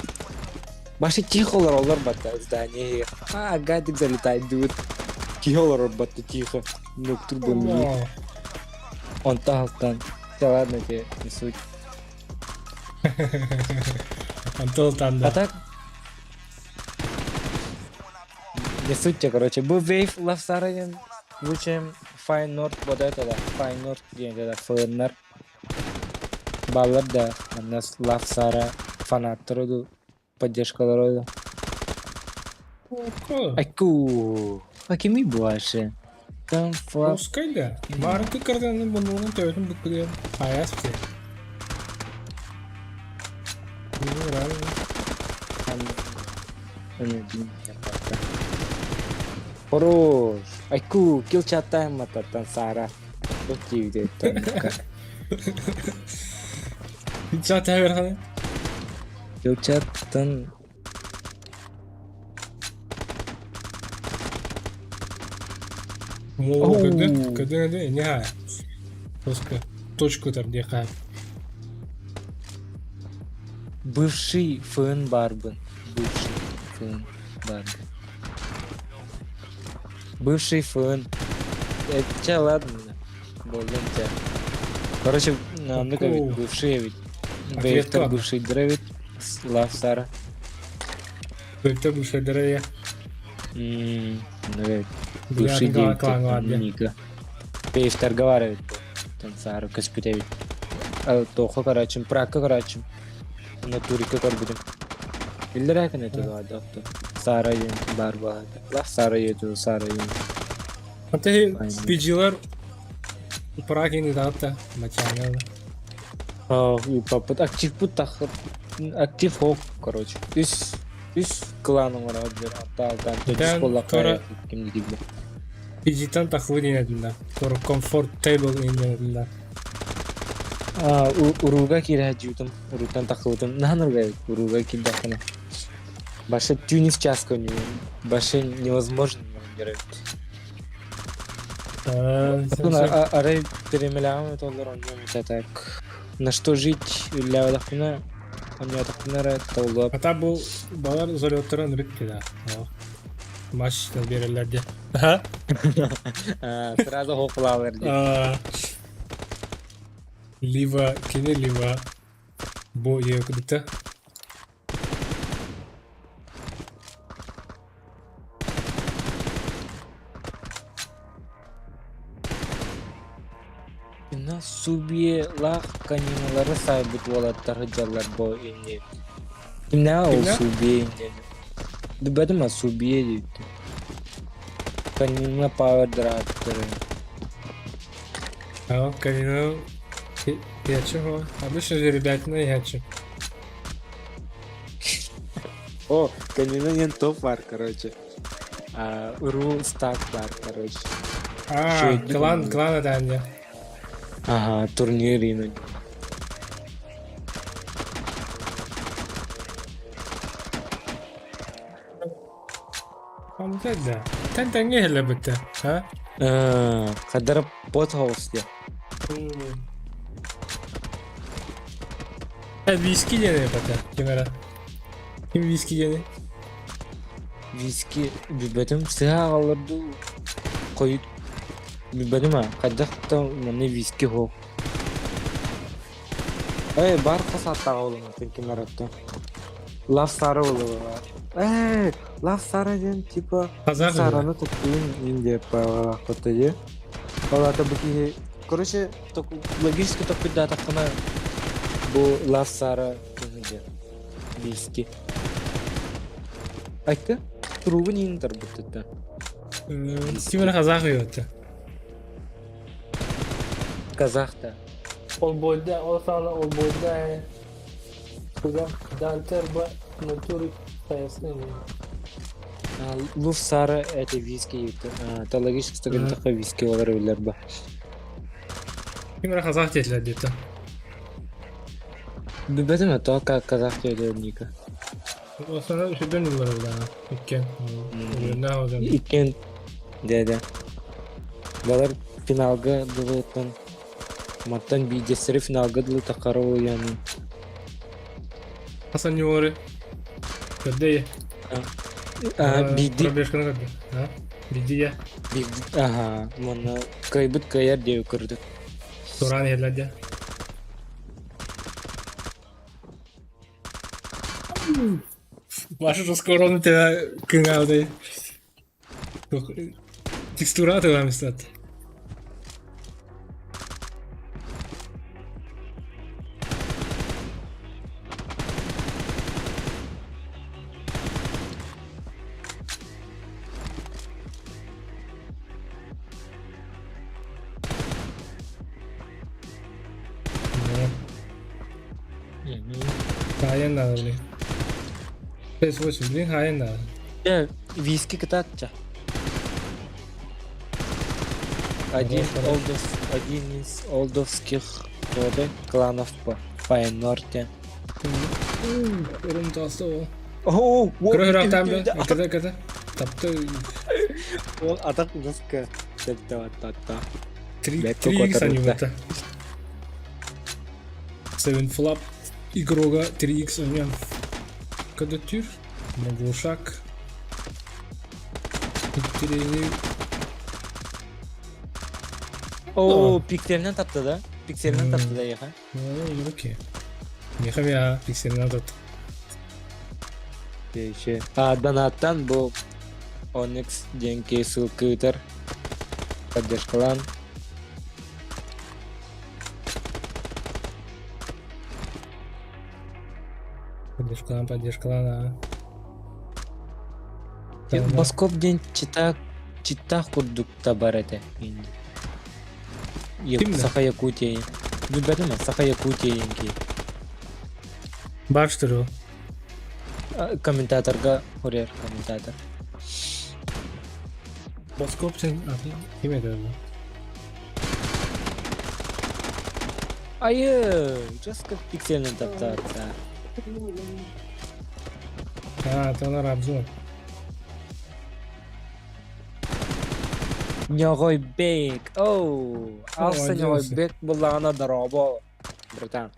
Speaker 2: Башы тихо олороллор батта здание. А, гадик залетает дует. Тихо олорор батта тихо. Ну, турбо Онтон алтан. Да ладно тебе, не суть.
Speaker 4: Антон там, да.
Speaker 2: А так? Не суть тебе, короче. Бу Wave Love диэн лучше Fine North вот это да. Fine North диэн это флннар. Баллар да. Манна Love Sara фанаттары ду поддержкалары ду. Айку. А кими буаше? Там флап.
Speaker 4: Русская Марты карданы бұның төбетін бүкілер. Аяс те.
Speaker 2: Хорош. Айку, кил чатайм мататтан Сара. Вот тебе там.
Speaker 4: Чат хабер
Speaker 2: Кил чаттан
Speaker 4: О, көдө, көдө, көдө, не хай. Точка, точку там где хай.
Speaker 2: Бывший ФН Барбын. Бывший ФН Барбын. Бывший ФН. Э, ладно. Болдун те. Короче, ну-ка ведь бывший ведь. Бэйфтер бывший древит. Лав Сара.
Speaker 4: Бэйфтер бывший древит.
Speaker 2: Ну бывший девять. Ника. Бэйфтер говорит. Там Сара Каспитевич. Тоха, короче, прака, короче. Натурика көрбүтүм. Биллэрээ кэнэ тула Сара диэн баар буолла. Сара диэту Сара диэн.
Speaker 4: Ante PG'лар Прагин дата мачанал.
Speaker 2: Папыт актив пут актив хок, короче. Үс үс клан оҥорор аттаалтан төдүс буоллахха ким дигибе.
Speaker 4: PG-тан тахлы диэн Тор comfort table иннединна.
Speaker 2: А уруга киирэ дьуутум, уруттан тахлыбытым. Нахан уруга уруга киирдэххинэ. Баша тюнис час коню. Баша невозможно Арай перемелям толлар онньон так. На что жить үллээбэтэхпинэ онньоотохпуна толлуоп.
Speaker 4: Ата бу балар залеттарын рыкты да. Маш берелерде.
Speaker 2: Сразу хокулалар ди.
Speaker 4: Либо кини, либо бу екудукта.
Speaker 2: На субье лах каниналары сайбыт уолаттар дьаллар бу инни. Кимнээҕэ ол
Speaker 4: Кимнээх?
Speaker 2: Субиэ диэн? Билбэтим а Субиэ диэбитим. Канина Power Drive
Speaker 4: А, Канина... Я чего? Обычно же ребятина я че.
Speaker 2: О, Канина диэн топ бар, короче. А, Ру стак бар, короче.
Speaker 4: А,
Speaker 2: Үчүгэйдик
Speaker 4: клан,
Speaker 2: оонньуур.
Speaker 4: клан это
Speaker 2: Ага, турнир иин.
Speaker 4: Да. Тэн тэҥҥэ иһиллэ бүттэ. А?
Speaker 2: Хадара Pothouse диэн.
Speaker 4: Виски диэн эпэтэ. Ким эрэ? Ким виски диэни?
Speaker 2: Виски билбэтим сыһа аҕаллар дуу хойут билбэтим аа хайдах да манна виски суох. Ээ баар хас ааттааҕа буолуҥ ким эрэ оттон. Лав Сара буолуо Ээ Лав Сара диэн типа
Speaker 4: Казах
Speaker 2: Сараны туттуун иин диэп баҕалаахпыт дии. Ол аата бу киһи короче логически толкуйдаатаххына бу Лав Сара киһи диэн виски. Айка туругун иин тарбыттыттан.
Speaker 4: Ким эрэ казах үһү
Speaker 2: Казах да.
Speaker 4: Олбойда, ол саҕана олбойда Куда Дантерба натуре пояснение.
Speaker 2: Луф Сара это виски это логически такой виски олар билэр ба.
Speaker 4: Ким эрэ казах диэтилэр диэтэ.
Speaker 2: Билбэтим то как казах диэтэ Ника.
Speaker 4: Основной үсүдэн ыллар булаана. Иккен. Өлүннээх одон.
Speaker 2: Иккен деді. Балар финалга дылыттан маттан биидесери финалга дылы тахара уяны.
Speaker 4: Хасан Ньюори. Көрдө
Speaker 2: Биди
Speaker 4: Пробежканы көрдө. А? Биди я.
Speaker 2: Биди аха манна кыайбыт кыайар диэ көрдүк.
Speaker 4: Туран иһэллэр дьэ. Ваша же скоро он тебя кыҥаабытай. Текстура тыламыстат. Хаайан наада блин. 5-8, блин, хаайан наада.
Speaker 2: Дьэ, виски кытаатча. Один олдов, один из олдовских рода кланов по Файнорте.
Speaker 4: Урун таста ол.
Speaker 2: О,
Speaker 4: Кыра ыраахтаан бе. Кыта кыта. Тапты.
Speaker 2: Ол атак ныска. Тапта.
Speaker 4: 3 3x анимата. 7 флап игрога 3x оньон. Кадатюр. Моглушак. Иттерени.
Speaker 2: О, пикселинен тапты да? Пикселинен тапты да яха.
Speaker 4: Ну, окей. Мехам я пикселинен тапты.
Speaker 2: Еще. А донаттан бу Onyx диэн ссылка ыытар. Поддержкалаан.
Speaker 4: Поддержкалаан, поддержкалаан, а.
Speaker 2: Боскоп диэн чита читтаах курдук табар этэ. Саха Якутия. Билбэтим Саха Якутия диэн
Speaker 4: Баштыру.
Speaker 2: Комментаторга хурер комментатор.
Speaker 4: Боскоп сен ким этэ
Speaker 2: Айы, жестко пиксельный таптаться.
Speaker 4: А, это она обзор.
Speaker 2: Ньоҕойбек. Оу, алса Ньоҕойбек буллаҕына дорообо. Братан.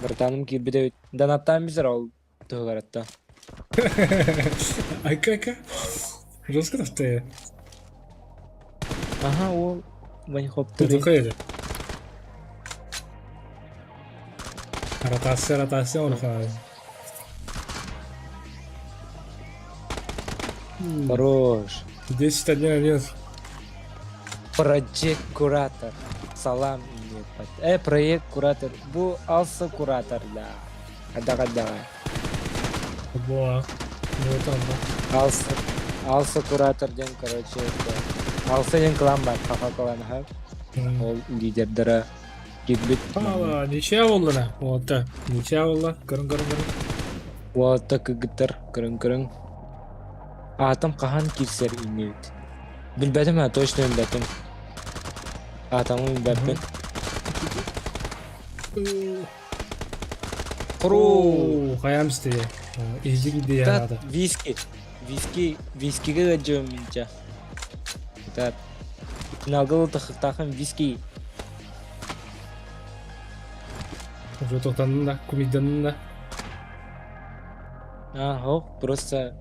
Speaker 2: Братаным киирбитэ донаттаан бизер ол туһугаратта.
Speaker 4: Айка-айка. Жестко таптая.
Speaker 2: Ага, ол Ваньхоптер.
Speaker 4: Тутукай это. Ротация, ротация, он
Speaker 2: Хорош.
Speaker 4: 10 1 1.
Speaker 2: Project куратор. Салам проект куратор. Бу алса куратор да. Ада давай.
Speaker 4: Бу
Speaker 2: Алса, Алса куратор диэн, короче, это Алса диэн клан бар, Хаха кланаһа. Ол лидердара кирбит.
Speaker 4: Ала, ничья буоллана. Уолта, ничья буолла. Көрүн, көрүн, көрүн.
Speaker 2: Уолта кыгыттар, көрүн, көрүн. Аатым хаһан киирсэр иннибит. Билбэтим ha, точно билбэтим. Аатамы билбэппин.
Speaker 4: Оо, хайаам истиэ. Иһдьик идея
Speaker 2: Тат,
Speaker 4: аата.
Speaker 2: виски. Виски, вискигэ ыадьыам минча. Тат. Финалга тахтахын виски.
Speaker 4: Уже тохтаннын да, кумидданын да.
Speaker 2: А, хоп, просто...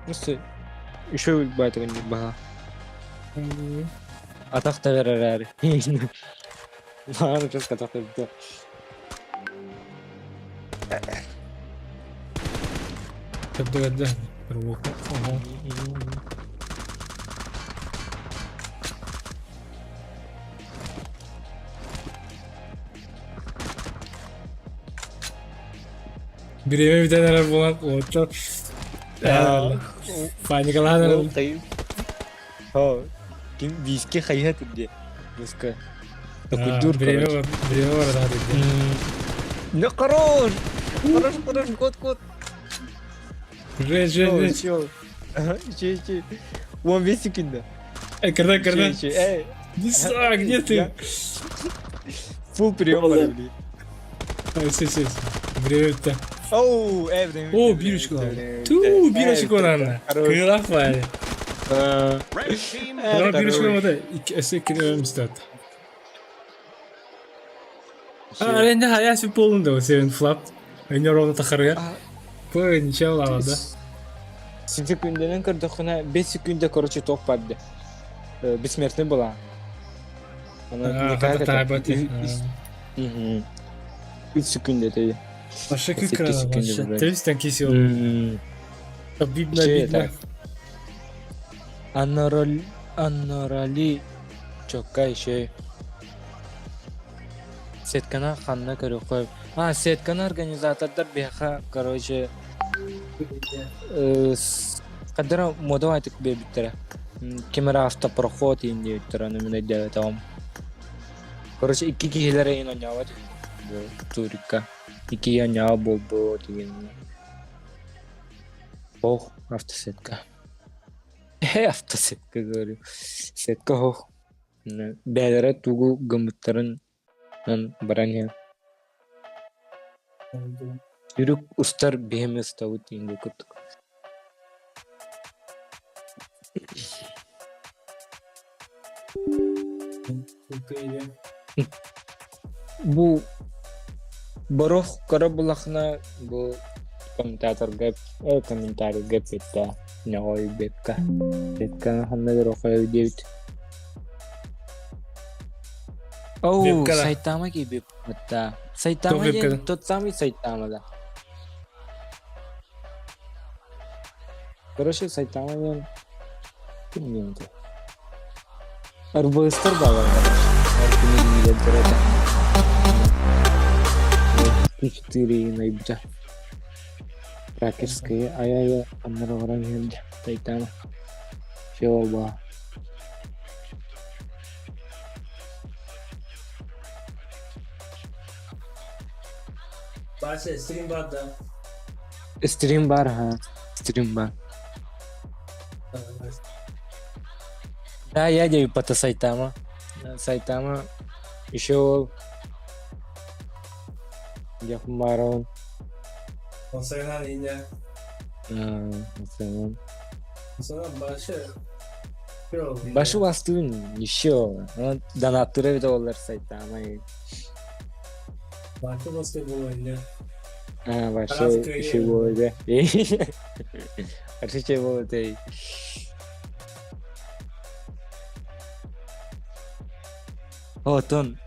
Speaker 2: Просто еще байтыгын баха. Атах та берер. Баар just атах та
Speaker 4: Көрдө-көрдө. Ого. Бириэмэ бүтэн эрэр буолан уоттар паникалаан эрэр.
Speaker 2: Ким виски хайыһа түрдэ. Виска. Такой
Speaker 4: Бириэмэ бириэмэ барар түрдэ.
Speaker 2: Ну хорош! Хорош, хорош, кот, кот.
Speaker 4: Же, же, же.
Speaker 2: Чё? Че, че? 15 секунда.
Speaker 4: Кырда, кырда.
Speaker 2: Че, эй.
Speaker 4: Диса, где ты?
Speaker 2: Фул прием блин.
Speaker 4: Все, все, Время бүттэ.
Speaker 2: Оу, э, время.
Speaker 4: Оо, биир очко. Туу, биир очко Кыылаах баайы. Биир очко мата өссө иккини өлөмүстөт. Аренде хая сүп болдун да сен флап. Эне ровно тахарыгар. Пы, ничего лава, да?
Speaker 2: Секунденен көрдөхүнэ 5 секунда короче тоқ барды. Бессмертный была.
Speaker 4: Она
Speaker 2: 3 секунда это.
Speaker 4: Вообще кыкра, вообще. Тестен кисел. Обидно, обидно.
Speaker 2: Аннорали Аннорали чокка еще. Сеткана ханна көрөхөй. А, сеткана организатордар биһиэхэ, короче, хаддара мода айтык биэбиттэрэ. Ким эрэ автопроход иин диэбиттэр, ону мин өйдөөбөтөҕүм. Короче, икки киһилэрэ иин оонньообот бу турикка. Икки оонньообот буолбут игин. Ох, автосетка. Э, автосетка говорю. Сетка ох. Бээлэрэ тугу гыммыттарын баран иһэн Үрүк устар биһэми устабыт диэн курдук. Бу Борох кыра булахына бу комментаторга э комментарийга эппиттэ нөҕөй бекка бекка ханна көрөхөй диэбит Оу,
Speaker 4: Вебкада.
Speaker 2: Сайтама киирбит да. Сайтама
Speaker 4: Туох
Speaker 2: диэн
Speaker 4: вебкада?
Speaker 2: тот самый Сайтама да. Короче, Сайтама диэн ким диэн этэ? Арбыыстар баалар короче. Эр күнү кинилэр этэ. Четыре найбыта. Ракерская ай-ай аннары баран иһэрдэ. Сайтама. Все баа.
Speaker 4: Вася, стрим бар да.
Speaker 2: Стрим бар ха. Стрим бар. Да, я даю по Сайтама. Сайтама еще ол Дьахмарон.
Speaker 4: Онсайынан ине. Башы.
Speaker 2: Башы бастыын еще. Донаттыра бит олар Сайтама.
Speaker 4: Башы басты болу ине.
Speaker 2: А, башы еще болу Башы че болу дей. Отон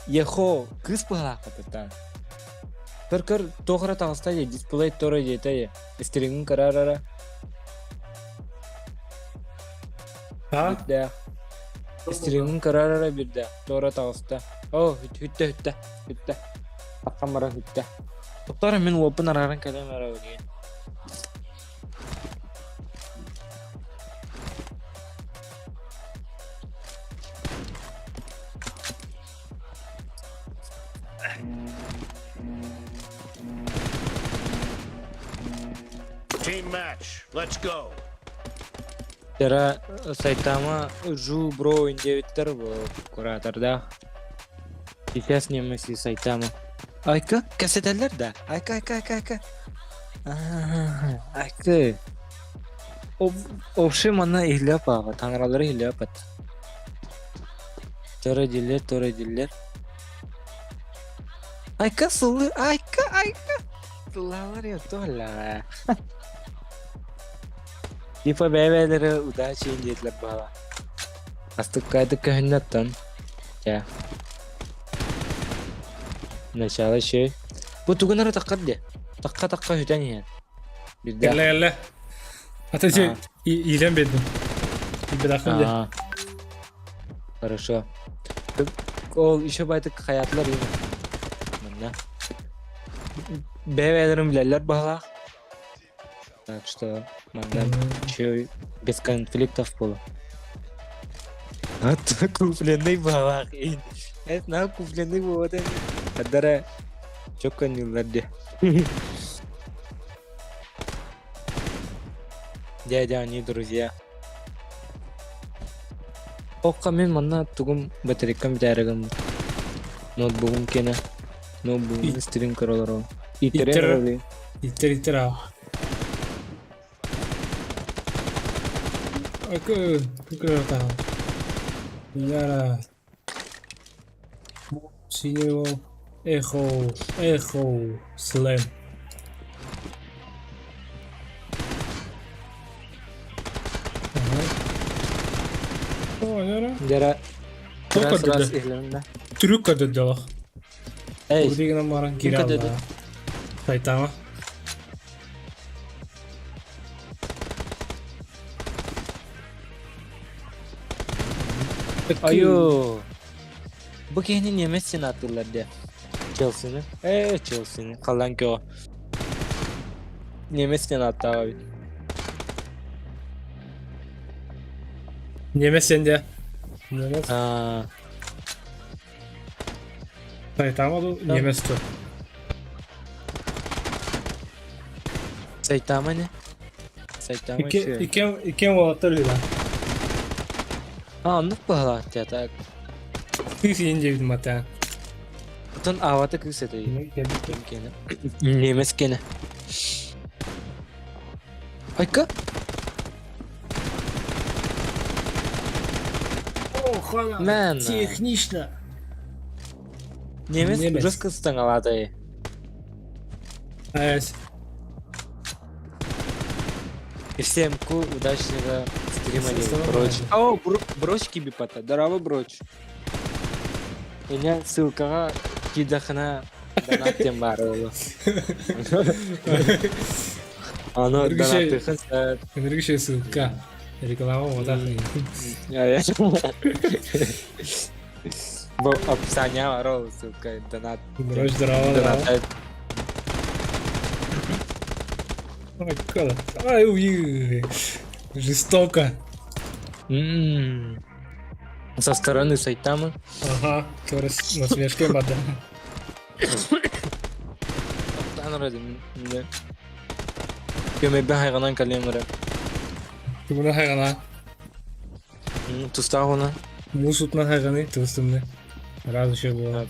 Speaker 2: Ехо, кыс быһаахатыттан. Көр-көр туох эрэ таҕыста дии, дисплей тура диэтэ дии. Стрингин көрөр
Speaker 4: А?
Speaker 2: Биирдээх. Стрингин көрөр эрэ биирдээх. Туора таҕыста. Оо, бүттэ, бүттэ, бүттэ. Таххан баран бүттэ. Тоттор мин уоппун арааран кэлэн барабын.
Speaker 6: Team match. Let's go.
Speaker 2: Тера Сайтама Жу Бро диэбиттэр бу куратордаах. Сейчас немеси Сайтама. Айка, кэпсэтэллэр да? Айка, айка, айка, айка. Айка. Общий манна иһиллэп ааҕа, таҥаралары иһиллэп ат. Торо диллер, торо диллер. Айка сылы, айка, айка. Сыллаалар я туоллаҕа. Типа бэйэ-бэйэлэрэ удачи диэтилэр баҕа. Астыккаайдык көһүннэттэн. Чэ. Начало еще. Бу тугун эрэ таххар диэ. Тахха-тахха сүтэн иһэр. Бирдээх.
Speaker 4: Кэллэ кэллэ. Ата ити иилэн биэрдим. Билбэтэхпин дьэ.
Speaker 2: Аа. Хорошо. Ол еще байтык хаятылар именно. Манна. Бэйэ-бэйэлэрин билэллэр баһылаах. Так что манна еще без конфликтов было. Ат купленный баһылаах. Это на купленный буолуо Адара чокконньуллар дии. Дядя, они друзья. Окко мин манна тугум батарейкам бүтээригим ноутбугум кэнэ ноутбугум стрим көрө Иттэрэн
Speaker 4: Иттэр
Speaker 2: эрэ
Speaker 4: иттэр иттэр аа. Акы кыкырата. Яра. Синего эхо эхо слэм. Ага. О, яра.
Speaker 2: Дьэрэ
Speaker 4: Тока
Speaker 2: раз раз
Speaker 4: деді.
Speaker 2: иһилиннэ.
Speaker 4: Трюк көтөддөлөх.
Speaker 2: Эй,
Speaker 4: Урдигынан баран
Speaker 2: ким
Speaker 4: киирэ
Speaker 2: көтөдө?
Speaker 4: алла. Сайтама.
Speaker 2: Айо. Бу киһини немец сенаторлар диэ. Челсини. Ээ, Челсини. Халлаан көҕө. Немец сенаттааҕа эбит.
Speaker 4: Немец сен де. Немец.
Speaker 2: Аа,
Speaker 4: Сайтама ду немец ту.
Speaker 2: Сайтама не? Сайтама
Speaker 4: Икки
Speaker 2: еще.
Speaker 4: икки икки уолаттар үһү
Speaker 2: А, оннук быһалаах так.
Speaker 4: Кыыс иин диэбитим матаан.
Speaker 2: Оттон аавата кыыс этэй. Ким киэнэ? Немец киэнэ. Айка? Мэн.
Speaker 4: Технично.
Speaker 2: Немец
Speaker 4: Немец.
Speaker 2: жестко ыстаҥалаата
Speaker 4: Ась.
Speaker 2: И всем ку удачного стрима делать. Прочь. О, броч кибипата. Здорово, броч. Меня ссылкаҕа киирдэххинэ донат диэн баар буолуо. Ону донаттыаххын сөп.
Speaker 4: Энергичная ссылка. Реклама вот так.
Speaker 2: Бу описание барыл ссылка донат.
Speaker 4: Броч здорово.
Speaker 2: Донат.
Speaker 4: Ой, как Ай, уй. Жестоко.
Speaker 2: М-м. Со стороны Сайтамы.
Speaker 4: Ага, көрүс насмешка бада.
Speaker 2: Көмөйбүн хайҕанан кэлиэм эрэ.
Speaker 4: Тугуна хайҕана?
Speaker 2: Тустаах уна.
Speaker 4: Муус утунан хайҕаны тыбыстымны. Раз еще было.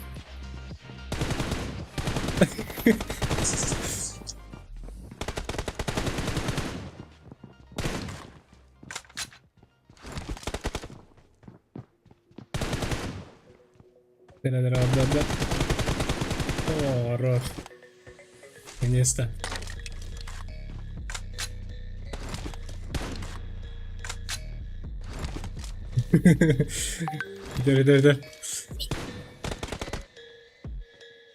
Speaker 4: Да-да-да-да-да. О, хорош. Наконец-то. Да, да, да.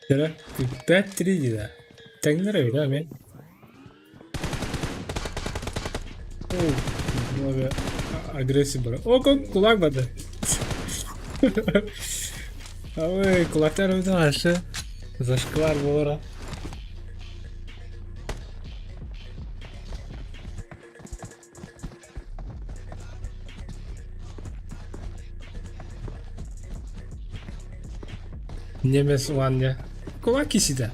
Speaker 4: Дьэ, бүппэт три да. Тэҥнэр эбит аа мен. О, агрессия бар. О, кулак барды. Ой, кулактар öyle aşı. Зашквар буолара. Немец Ваня. Кулаки сюда.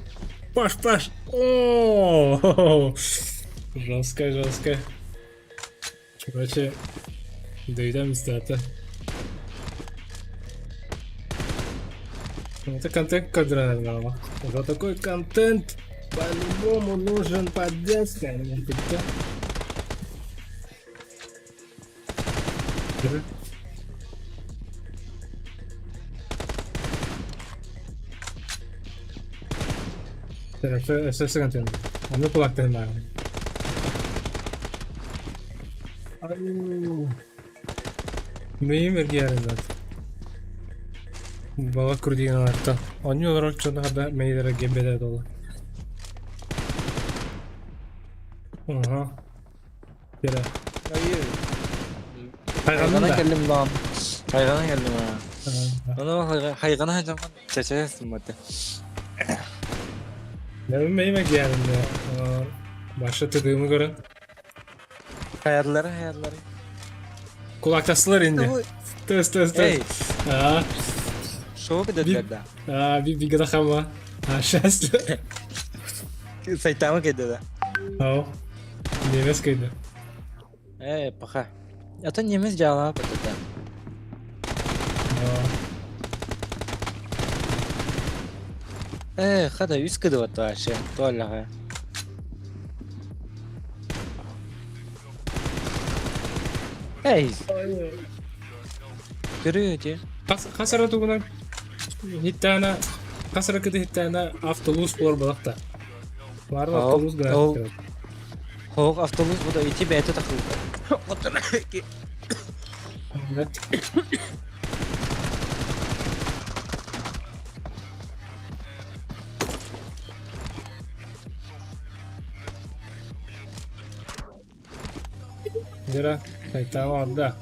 Speaker 4: Паш, Паш. О, жестко, жестко. Короче, дойдем это. Это контент кадры За такой контент по-любому нужен поддержка. Өссө гантен. Аны кулактан бар. Мейм эргиярын Бала күрдеген аларта. Они олар чоны хада мейлere гебелер долу. Ага. Кere.
Speaker 2: Хайгана кэллим лаан. Хайгана кэллим аа. Ону хайгана хайдаммын чачайасым бата.
Speaker 4: Мейме гиярын Баша тыгымы көрөн.
Speaker 2: Хайарлары хайарлары.
Speaker 4: Кулактасылар инде. Төс төс төс. Аа.
Speaker 2: Шоу кедерлер да.
Speaker 4: Аа би бигада хама. А счастье.
Speaker 2: Сайтамы кеде да.
Speaker 4: Ау. Немес кейде.
Speaker 2: Э, паха. А то немец жала бата. Э, хада үс кыды бата вообще. Туаллаға. Эй. Көрү
Speaker 4: Хасара тугунан хиттаана хасара кыды хиттаана автобус болар балакта. Бары автобус гына.
Speaker 2: Хоқ автобус бу да ити бәйті тақылды.
Speaker 4: Дера, сайтама отда.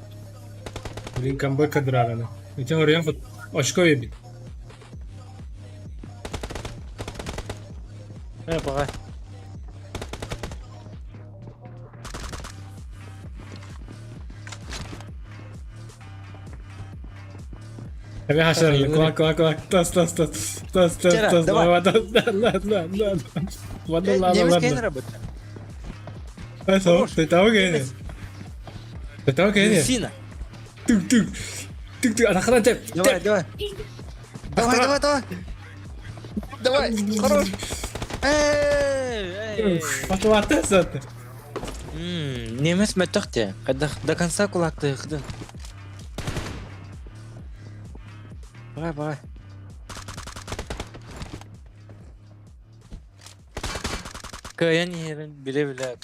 Speaker 4: Блин, камбэк кадрараны. Итен орыян фот очко ебит.
Speaker 2: Э, пока.
Speaker 4: Эбе хашар, кулак, кулак, кулак. Тас, тас, тас. Тас, тас, тас.
Speaker 2: Давай.
Speaker 4: Ладно, ладно, ладно. Ладно, ладно,
Speaker 2: Немец
Speaker 4: ладно.
Speaker 2: кейн работает.
Speaker 4: Хорош. Ты того кейн. Ты того кейн.
Speaker 2: Сина.
Speaker 4: Тук, тук. Тук, тук. Анахран теп.
Speaker 2: Давай, давай. Давай, давай, давай. Давай, хорош. Эй, эй.
Speaker 4: Батылаты саты.
Speaker 2: Немец мөттөхте. До конца кулакты ыхды. Давай, давай. Каян ерін біле біле.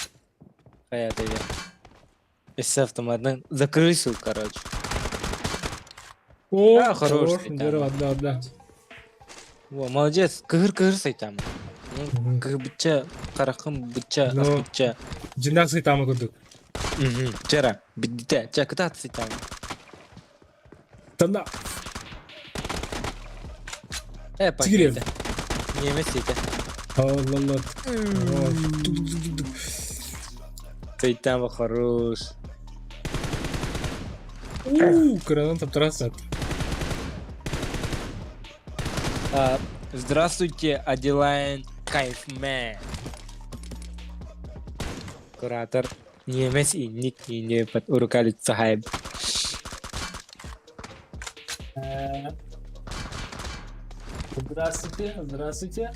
Speaker 2: Хаят я. Из автоматдан закрысил, короче.
Speaker 4: О,
Speaker 2: А, хорош,
Speaker 4: Здорово, да, да.
Speaker 2: Во, молодец. Кыгыр-кыгыр сайтам. Кыгыр быча, каракым быча, аспыча.
Speaker 4: Жиндак сайтамы көрдүк.
Speaker 2: Вчера. Бидите, ча кытат сайтам.
Speaker 4: Танда.
Speaker 2: Э,
Speaker 4: Сигирем.
Speaker 2: Немец сите.
Speaker 4: Allah Allah.
Speaker 2: Сайтам хорош.
Speaker 4: Уу, кранан таптырасат.
Speaker 2: Здравствуйте, Аделайн Кайфмен. Куратор. Немец и ник и не под урукалит сахайб.
Speaker 4: Здравствуйте, здравствуйте.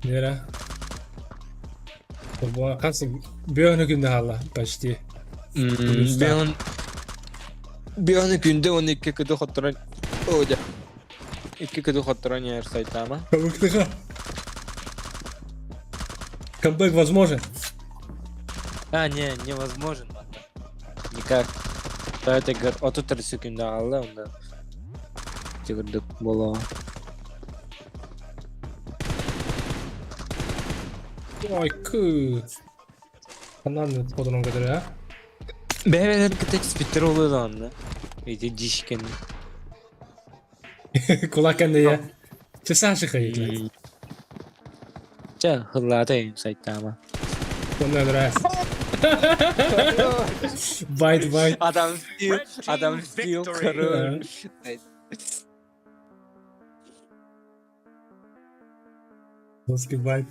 Speaker 4: Вера. Хас бөөнү күндө халла почти.
Speaker 2: Беон Беоны күндө 12 кыды хоттуран. Ода. 2 кыды хоттуран яр сайтама.
Speaker 4: Камбэк Камбэк возможен.
Speaker 2: А, не, невозможен. Никак. Это гөр 33 күндө алла онда. Тигирдик боло.
Speaker 4: Ой, кы. Анан подон көтөрө, а?
Speaker 2: Бэбэлэр кытта спиттер болду онда. Эти дишкен.
Speaker 4: Кулак я. Часа хайт.
Speaker 2: Ча, хыллаата сайтама.
Speaker 4: Онда нравится. Байт, байт.
Speaker 2: Адам Стил,
Speaker 6: Red team
Speaker 2: Адам Стил,
Speaker 6: victory.
Speaker 2: хорош.
Speaker 4: Жесткий байт.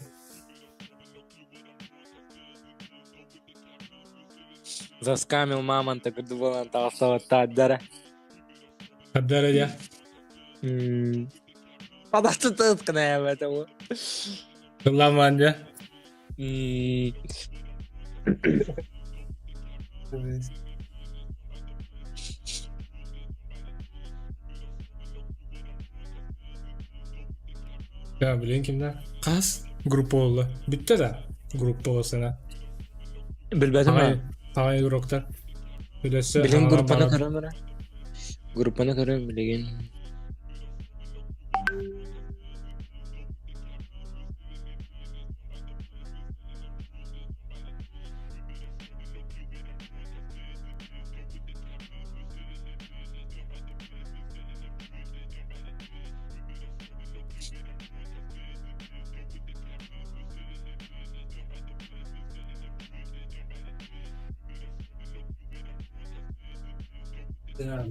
Speaker 2: Заскамил мамонта, курдук таҕыстабаттааддара.
Speaker 4: Хардара дьэ.
Speaker 2: Падахты тыткана того.
Speaker 4: Тылламаан дьэ. Да, блин, кимдэ? Хас группа буолла? Бүттэ да группа буолсана.
Speaker 2: Билбэтим
Speaker 4: Аҕай, аҕай игроктар. Үлэссе
Speaker 2: Билин
Speaker 4: аҕалан
Speaker 2: группаны
Speaker 4: баран.
Speaker 2: көрөм эрэ. Группаны көрөм билигин.
Speaker 4: Да.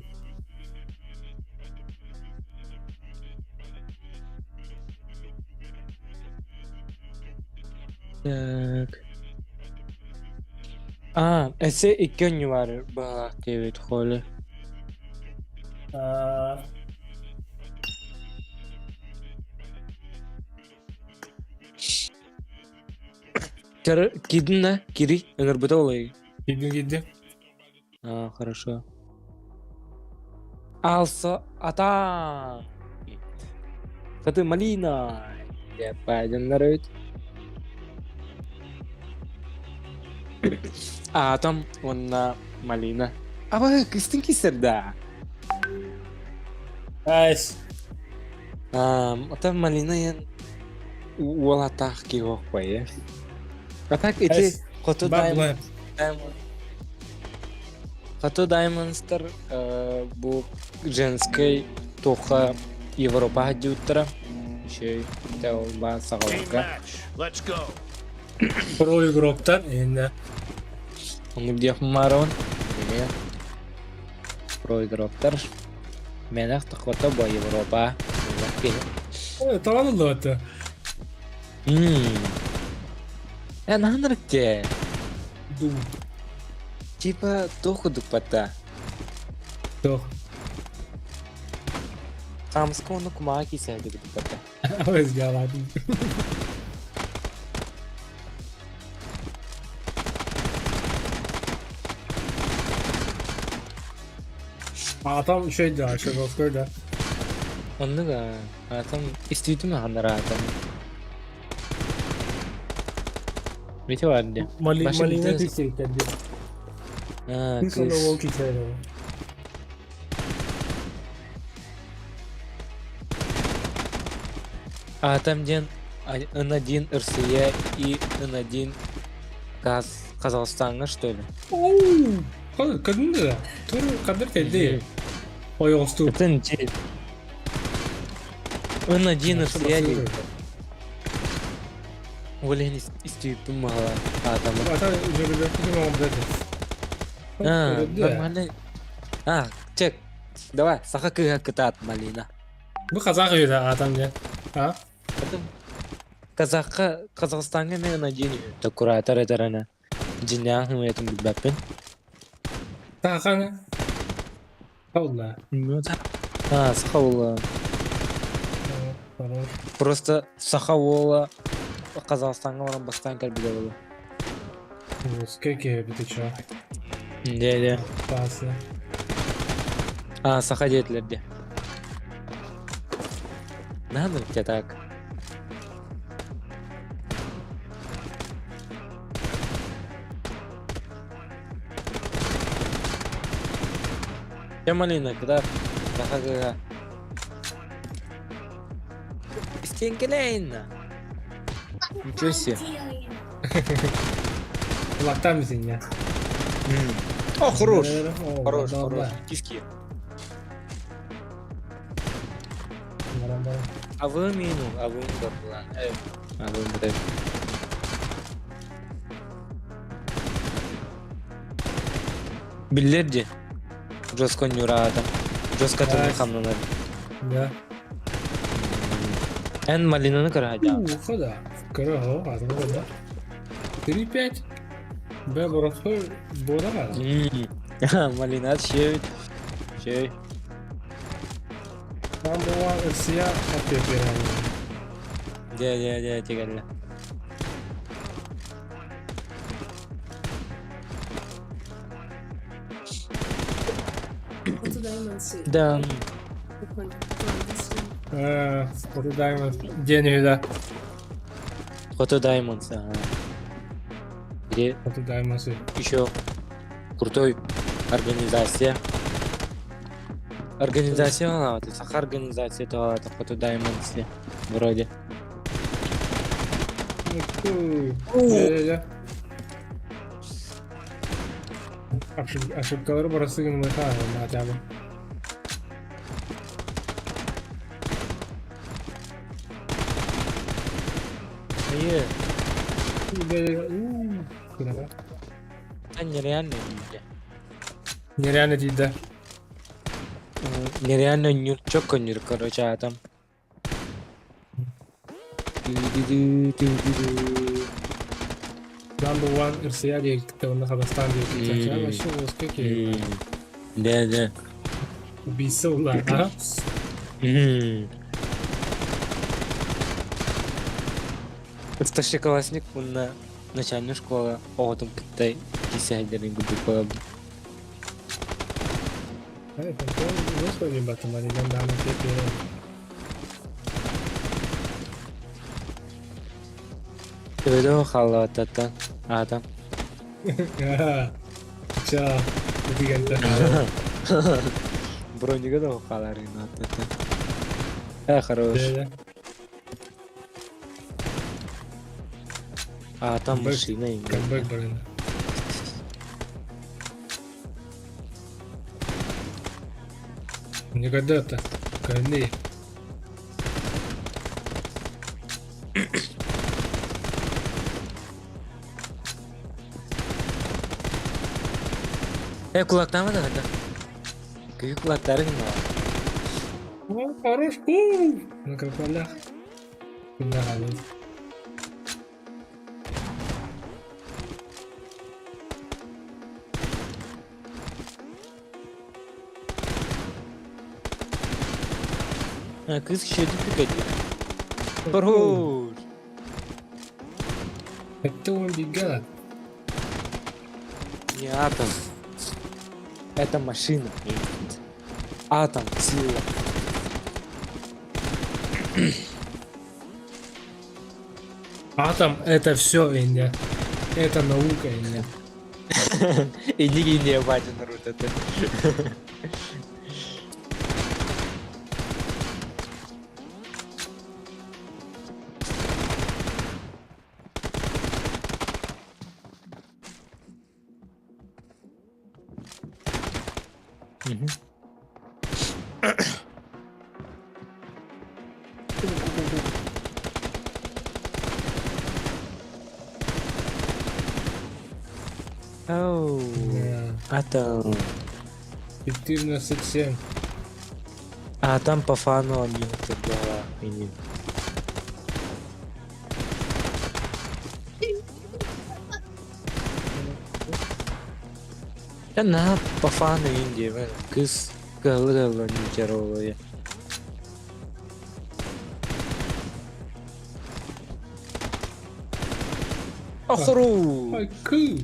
Speaker 2: Так. А, эссе икки оонньуу баар быһалаах диэбит холе.
Speaker 4: А,
Speaker 2: Киирдин да, кири, ыҥырбыта олой.
Speaker 4: Киирдим киирдим.
Speaker 2: А, хорошо. Алса ата. Хаты малина. Пойдем эбит. Атом уонна малина. Аба кыстын кисер да.
Speaker 4: Айс.
Speaker 2: Ата малина ен уол атаах киһи э. А так ити Хоту Diamond Хоту Diamonds'тар бу женскэй туохха Европа сылдьыбыттара. Үчүгэй ол баар саҕаларга.
Speaker 4: Про игроктар иннэ.
Speaker 2: Оннук диэх маарабын. Эмиэ про игроктар. Мэнэх тохото бо Европа. Киһи.
Speaker 4: Талан ыллыбатта.
Speaker 2: Э, наһанырыкте.
Speaker 4: Ду.
Speaker 2: Типа туох курдук бата.
Speaker 4: Туох.
Speaker 2: Хаамыска уонна кумааҕы киисээди курдук бата.
Speaker 4: Өзгәләдим. Атам şey да, шагоскор да.
Speaker 2: Оннук атам истиитим аханнара атам. Мити бар дии.
Speaker 4: Мали малина кисейттер ди.
Speaker 2: Аа,
Speaker 4: Кыс
Speaker 2: кыс.
Speaker 4: ол кисейттер.
Speaker 2: Атам диэн Н1 РСЯ и Н1 Каз Казахстаҥҥа что ли?
Speaker 4: Оу! Кадын да. Тур кадыр кэлди. Ойоҕостуу.
Speaker 2: Это не Н1 РСЯ дии. Ол иһин истибиппин баҕала аатамы.
Speaker 4: Ата жөрүбэккин оҥордо.
Speaker 2: А, нормально. А, чек. Давай, саха кыыһа кытаат малина.
Speaker 4: Бу казах үйде атам дьэ. А?
Speaker 2: Казахха, Казахстаҥҥа эмиэ Н1 үһү. Куратор этэрэнэ. Дьиҥнээх нымыйатын билбэппин.
Speaker 4: Саханы. Холла.
Speaker 2: А, саха уола. Просто саха уола Казахстаҥҥа баран бастаан кэлбитэ буолуо.
Speaker 4: Сколько это чё?
Speaker 2: Дьэ, дьэ.
Speaker 4: Классно.
Speaker 2: А, саха диэтилэр дии. Надо тебе так. Чэ, малина, когда саха кыыһа Истиэҥкэлэйин Ничего себе.
Speaker 4: Лактам синя.
Speaker 2: О, хорош. Хорош, хорош. Киски. А вы мину, а вы мину, А вы мину. Биллэр дии. Жестко ньураата. Жестко тылын хамнанар.
Speaker 4: Да.
Speaker 2: Эн малинаны көрө
Speaker 4: Ухо да. Көрө атын да. 3-5. Б боростой бода.
Speaker 2: Малина шеви. Шеви.
Speaker 4: Number one Россия ответ
Speaker 2: Дэ, дэ, дэ, тигэллэ. Да.
Speaker 4: Хоту Diamonds диэн үһү да.
Speaker 2: Хоту Diamonds, ага. Где
Speaker 4: Хоту Diamonds.
Speaker 2: еще крутой организация. Организация вот, саха организация то Хоту Diamonds вроде.
Speaker 4: Ошибкалары барасы гынмыха, хотя бы.
Speaker 2: Нереально
Speaker 4: Нереально дейді да.
Speaker 2: Нереально нюрчок нюр, короче, а там.
Speaker 4: Number one Россия диэки онно Казахстан диэки. Вообще какие.
Speaker 2: Да, да.
Speaker 4: Убийца ула, а?
Speaker 2: Старшеклассник на начальная школа оҕотун кытта кисэһэллэрин курдук буолабын. Төбөтө хааллаабаттаттан аатам.
Speaker 4: Ча, дигәндә.
Speaker 2: Бронига да хаалар аттаттан. Э, хорош. А там машина.
Speaker 4: Камбэк, блин. Никогда-то. Коней.
Speaker 2: Э, кулактама да, да. Какие кулактары не
Speaker 4: О, хорош. На крокодилах. Да,
Speaker 2: А, кыз еще пикать. Хорош.
Speaker 4: Это он бегает.
Speaker 2: Не атом. Это машина. Атом, сила.
Speaker 4: Атом это все, Индия. Это наука, Индия.
Speaker 2: Иди Индия, батя, народ, это. Угу. Оу, атом.
Speaker 4: 14-7.
Speaker 2: А там по фану они тогда и Да на по фану Индии, кыз кылы не Охру!
Speaker 4: Ай, ку!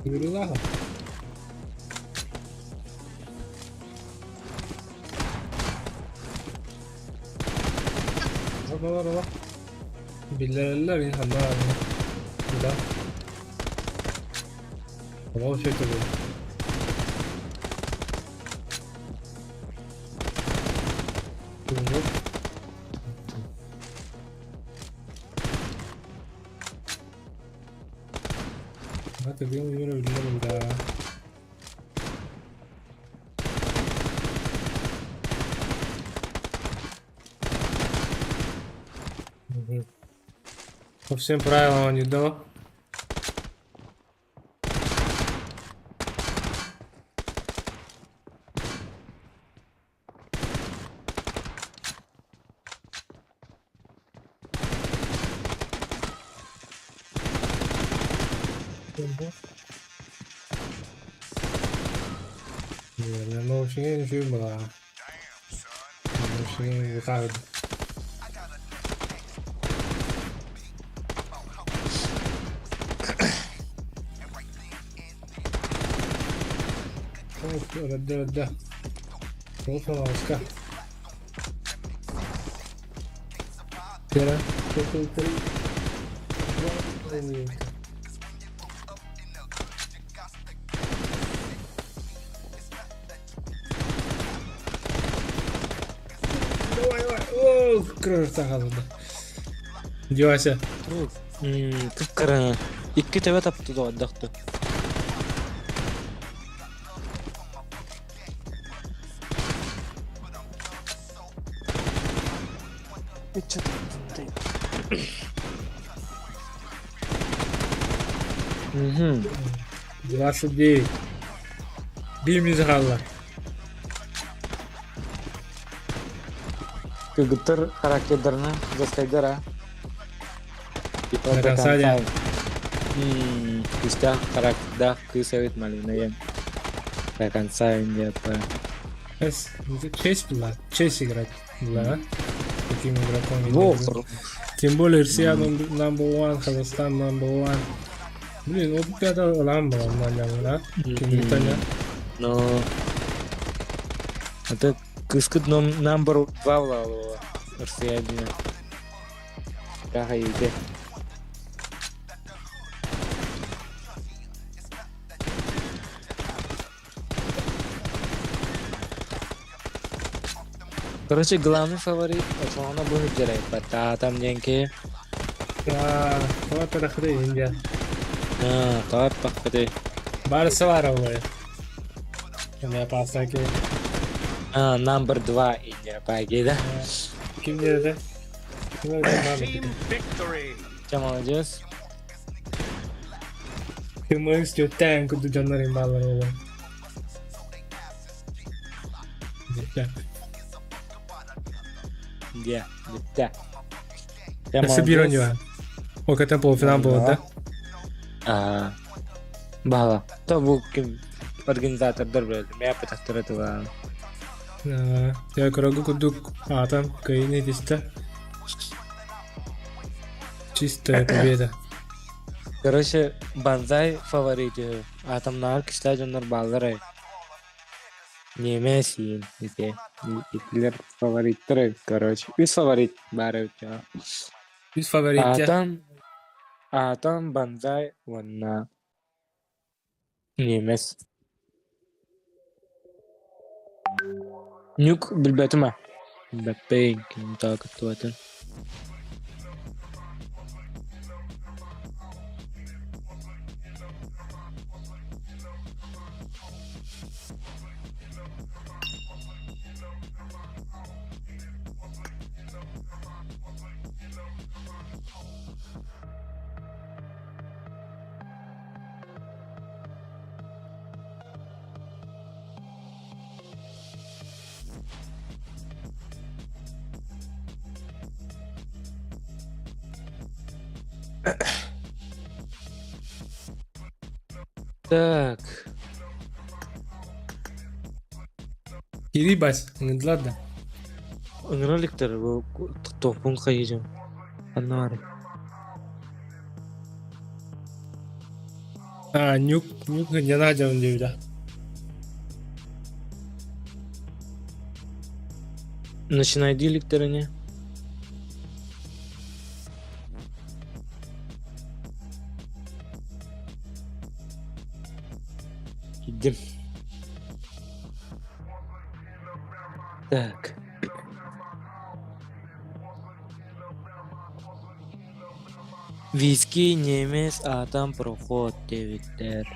Speaker 4: Говорила. Бала бала. Биллереллер insanlar. Да. Вообще это было. Это да. По всем правилам он не дал. Ну, үчүгэй была. Үчүгэй бытаар. Өлөрдө, өлөрдө. Ол Кера, кер, кер. Давай, давай. О, кырырта қалды. Девайся.
Speaker 2: Кып-кыраны. Икки төбө тапты доҕордохту. Угу.
Speaker 4: 29. Биир минута хаалла.
Speaker 2: Кыргыттар характердарына заскайдара. Типа
Speaker 4: До конца дня.
Speaker 2: Күүстээх характердаах кыыс эбит Малина диэн. До конца диэппэ.
Speaker 4: Честь была. Честь играть была, а? Таким игроком.
Speaker 2: Во,
Speaker 4: Тем более Россия number one, Казахстан number one. Блин, вот это ылан была да? Кимбритания.
Speaker 2: Но... Это кыскыт number два буолла Россия диэн. Кахайыте. Короче, главный фаворит Ослана будет дерей. Там деньги.
Speaker 4: Да, вот это хрень, Индия.
Speaker 2: А, так, так,
Speaker 4: Барса варовые. Я пасаки.
Speaker 2: А, number 2 Индия, пойди, да?
Speaker 4: Ким это?
Speaker 6: Team victory.
Speaker 2: Че, молодец.
Speaker 4: Ким өстө тәң күдү жоннорин балар боло.
Speaker 2: Индия, да.
Speaker 4: Это Биронева. О, это полуфинал был, да?
Speaker 2: А, бала. То был ким организатор билdim. Я пытахтыр этого.
Speaker 4: Я көрөгү курдук атам кыйын этисте. Чистая победа.
Speaker 2: Короче, Банзай фаворит. Атамнар кişler жоннор баллар. Немес ите. Итлер фавориттер, короче. Үс фаворит бары өтө.
Speaker 4: Үс фаворит.
Speaker 2: Атам Атам Банзай уонна немес. Нюк билбэтим Билбэппин ким так туатын. Так.
Speaker 4: Кирибас, ладно.
Speaker 2: Ыҥыраликтар бу топун хайыжым. Аннары.
Speaker 4: А, нюк, нюк не надо он да.
Speaker 2: Начинай диликтерine. Gittim. Так. Виски немец, а там проход девиттер.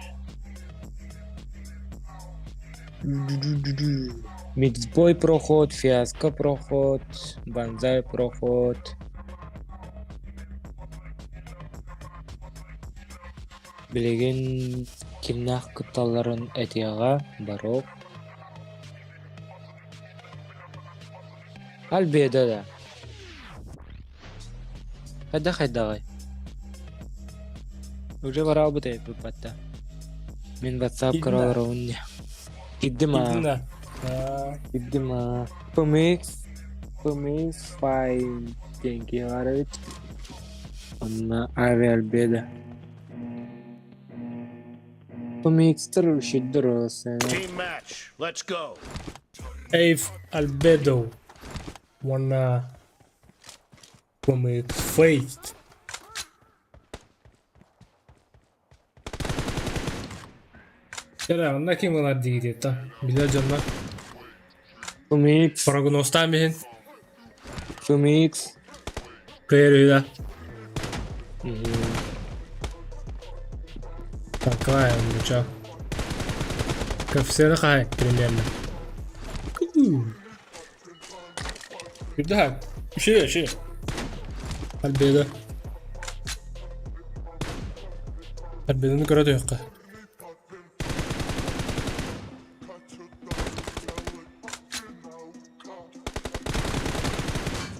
Speaker 2: Миксбой проход, фиаско проход, банзай проход. Билигин кимнээх кытталларын этиэҕэ барок. Альбеда да. Хайда хайдаҕай? Уже бараалбыт эбиппит батта. Мин WhatsApp
Speaker 4: Киирдин
Speaker 2: көрө
Speaker 4: да?
Speaker 2: олоробун дии. Киирдим
Speaker 4: Киирдин
Speaker 2: аа.
Speaker 4: да? Аа,
Speaker 2: Киирдим аа. PMX PMX Fine диэн киһи баар эбит. Онно авиалбеда. PMX-тэр үчүгдэр
Speaker 6: Team match. Let's go.
Speaker 4: Эйв Альбедо уонна PMX Fate. Кэрэ, онно ким ылар диигит та? Билэр дьоннор.
Speaker 2: PMX
Speaker 4: Прогнозтаан иһин.
Speaker 2: PMX
Speaker 4: Кыайар үһү да. Такая муча. Коэффициена хаһай примерно? Үрдэ Үчүгэй, үчүгэй. Альбедо. Альбедоны көрө түһүөххэ.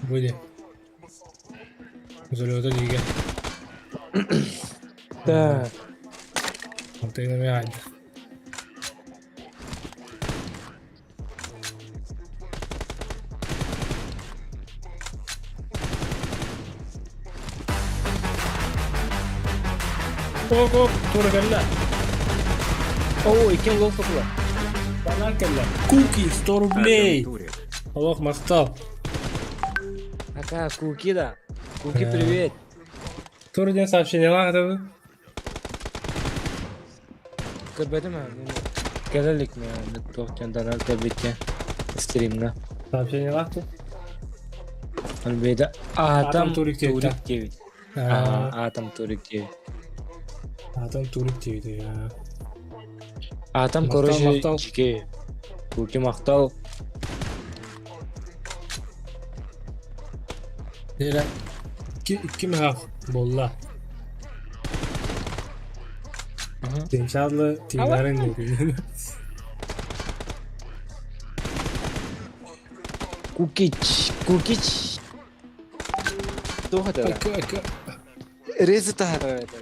Speaker 4: Бу диэ. Залета диигэ.
Speaker 2: Так.
Speaker 4: Алтыгын эмиэ аайда. Оп, оп, тура кэллэ.
Speaker 2: Оо, иккиэн гол сотулар.
Speaker 4: Банан кэллэ. Куки, 100 рублей. Олох махтал.
Speaker 2: Ака, Куки да. Куки, привет.
Speaker 4: Тур диэн сообщениелаах этэ
Speaker 2: Көрбөтүм аа. Кэлэ илик мин туох диэн дана көрбүттэ стримҥа.
Speaker 4: Сообщениелаах ту.
Speaker 2: Альбеда Атом
Speaker 4: Атом Турик диэбит.
Speaker 2: Турик диэбит. Аа, Атом Турик диэбит.
Speaker 4: Атом Турик диэбит.
Speaker 2: Атом,
Speaker 4: Махтал,
Speaker 2: короче,
Speaker 4: махтал.
Speaker 2: чики. Куки махтал.
Speaker 4: Эрэ икки мөһөөх буолла. Тимсадлы тиҥнарын
Speaker 2: Кукич, Кукич. Туох этэ? Резы таһара этэ.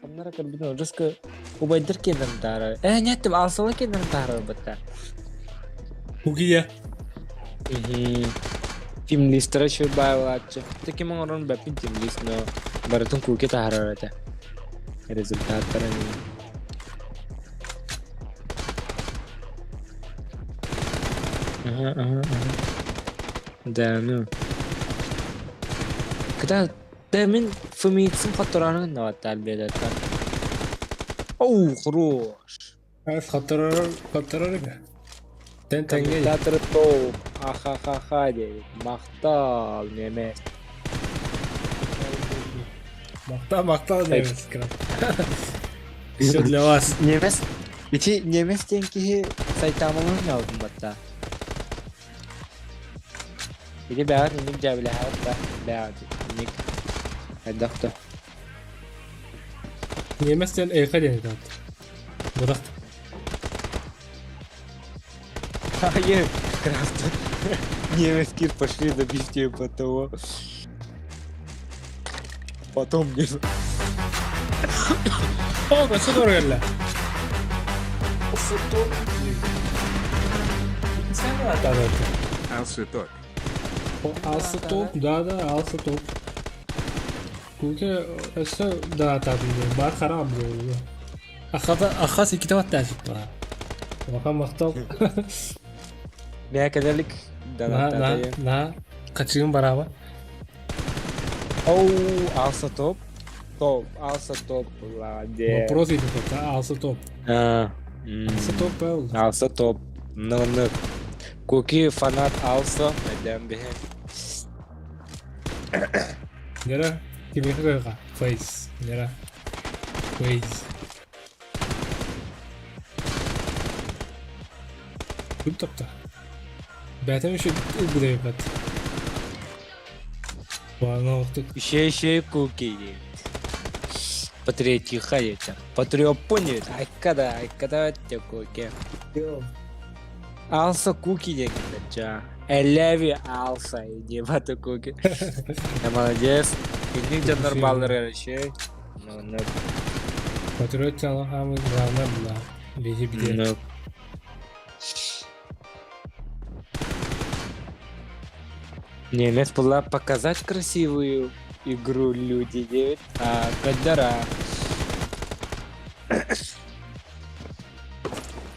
Speaker 2: Оннора көрбүтүм ужаска убайдар киэннэрин таһаарар. Ээ, неттим, алсала киэннэрин таһаарар бытта.
Speaker 4: Кукия.
Speaker 2: Тимлистара шырбаабааччы. Таким оҥорон бэппин тимлист, но барытын куки таһаарар этэ. Результаттара Ага, ага, ага. Да, ну. Когда да мин ФМХ-ым хоттороорун гыннабаттаар биэдэттэн. Оу, хорош.
Speaker 4: Хотторор, хотторор эбэ. Тэн тэҥҥэ
Speaker 2: Комментатор топ. Ахахаха диэбит. Махтал, немец.
Speaker 4: Махтал, махтал, немец. Все для вас.
Speaker 2: Немец. Ити немец диэн киһи сайтаамалыын ньообун батта. Ити бэҕэт инник дьээбилэһэҕит да бэҕэт инник хайдах да.
Speaker 4: Немец диэн эйхэ диэн этэ. Бырах.
Speaker 2: Айы, крафт. Немец кир пошли добить по того. Потом мне.
Speaker 4: О, өссө doğru кэллэ.
Speaker 8: Алсы топ.
Speaker 4: Алсы топ, да, да, алсы топ. Куке өссө да атаатын бар харам буолла. Ахата ахас иккитэ баттаачыттара. Улахан махтал.
Speaker 2: Мэ кэлэлик
Speaker 4: На, на, на. Хачыгын бараба.
Speaker 2: Оу, алса топ. Топ, алса топ буоллаҕа
Speaker 4: Вопрос идет, алса топ. Алса топ был.
Speaker 2: Алса топ. Нынык. Куки фанат алса. Найдем биһи.
Speaker 4: Нера, кимиэхэ кыһыга? Фейс. Нера. Фейс. Күн топта. Бэтэм еще ылбыт Охтук.
Speaker 2: Еще куки диэбит. Патриотиха диэтэ. Патриоппун диэбит. Айкада, айкада те куки. Алса куки диэн кытачча. Элеви алса иди бата куки. Я молодец. Инник дьоннор бааллар еще. Ну, ну.
Speaker 4: Патриот хаамы главное была. Биһи билиэ.
Speaker 2: Ну. Немец была показать красивую игру люди девять, а Кадара.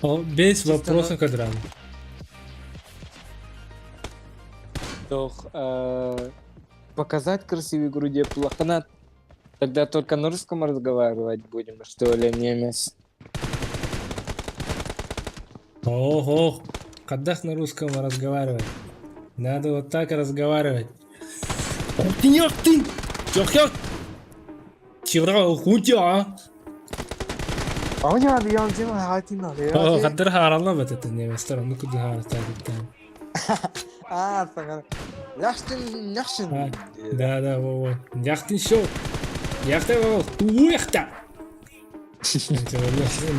Speaker 4: Ол без
Speaker 2: Чисто
Speaker 4: вопроса кадран.
Speaker 2: Тох, показать красивую игру где плохо. Тогда только на русском разговаривать будем, что ли, немец?
Speaker 4: Ох, ох, когда на русском разговаривать? Надо вот так разговаривать. Ты! Хаддар хааралла бат это немецтер, ону куду хаарастаабыттан.
Speaker 2: А, саҥа. Яхтин, яхшин.
Speaker 4: Да, да, во, во. Яхтин шоу. Яхта во, туу яхта.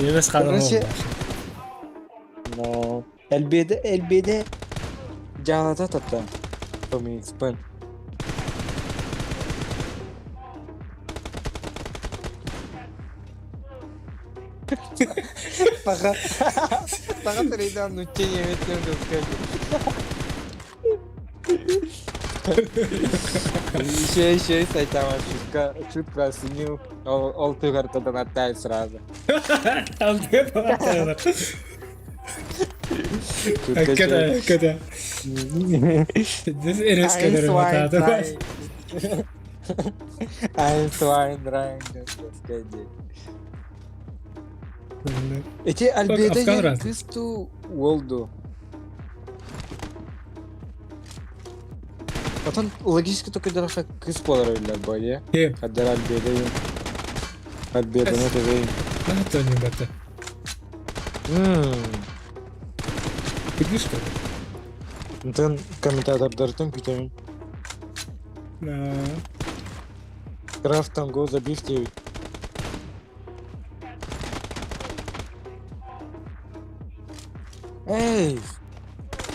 Speaker 4: Немец хаалан
Speaker 2: Короче, Но Элбеде, Элбеде дьаалата тата. Помиспен. Саха Саха сирейдан нучча немецтен көскөй. Еще, еще и сайтама шутка, шутка оценил. Ол, ол тыгартадан отдай сразу. Шутка
Speaker 4: Када, када. Эрес кадары матаата.
Speaker 2: Ein, zwei, drei, Эти Альбеда
Speaker 4: Афган раз.
Speaker 2: кысту уолду. Потом логически только дараха кыс болар өллөр бойе.
Speaker 4: Кем?
Speaker 2: Хаддар Альбеда. Альбеда не тебе.
Speaker 4: Наһаа не бата. Күдүс что ли?
Speaker 2: Ntын комментатордартын күтөмүн. Крафтан го забив тебе. Эй!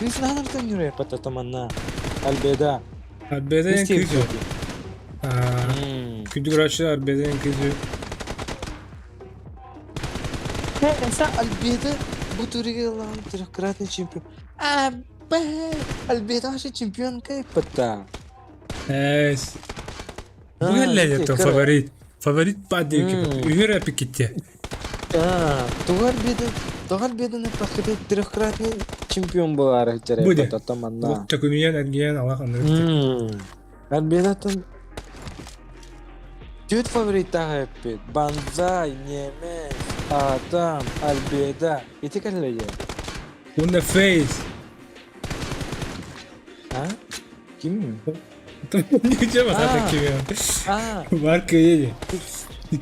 Speaker 2: Кыс наныртын нүрэ пататаманна. Альбеда.
Speaker 4: Арбеда
Speaker 2: Кыс
Speaker 4: кызы.
Speaker 2: тебе.
Speaker 4: Күдү короче Арбеда кызы.
Speaker 2: Sen Альбеда бу туриге ылан трехкратный чемпион. А, б, Альбеда вообще чемпионка пата.
Speaker 4: Эс. Бу это фаворит. Фаворит падеки. Үһүр апикитте.
Speaker 2: А, тугар беда, тугар беда на пахыты трехкратный чемпион была рахтера
Speaker 4: Буде.
Speaker 2: пататаманна.
Speaker 4: Такунуян аргиян Аллах анырык.
Speaker 2: Альбеда там Түт фаворит тагы Банзай, Немец, Адам, Альбеда. Ити каллеje.
Speaker 4: Уна фейс.
Speaker 2: А? Ким?
Speaker 4: Ничего
Speaker 2: А.
Speaker 4: хата ким.
Speaker 2: А,
Speaker 4: Марка еде.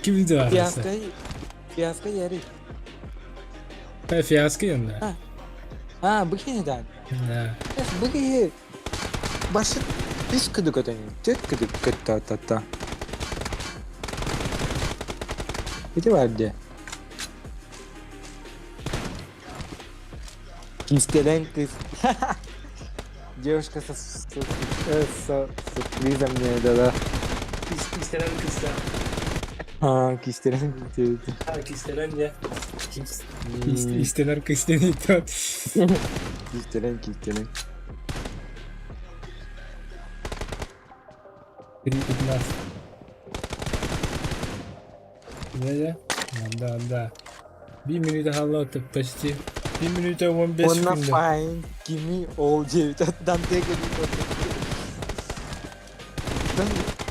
Speaker 4: Ким да.
Speaker 2: фиаско, фиаско яри.
Speaker 4: Фиаско янда.
Speaker 2: А, бу кенеден.
Speaker 4: Да.
Speaker 2: Бу ки башы үс күдүк өтөн. Төрт күдүк көттө та. Ити бар де. Кистелен кыз. Девушка со, со, со, сюрпризом мне дала.
Speaker 4: Кистелен кыз.
Speaker 2: А, кистелен кыз.
Speaker 4: А, кистелен я. Истелер кистелен.
Speaker 2: Кистелен, кистелен.
Speaker 4: 3.15. Да, да? Да, да. Bir минута халаты почти. 1 минута 15
Speaker 2: Онна
Speaker 4: секунда.
Speaker 2: файн, кими ол 9 Данте Там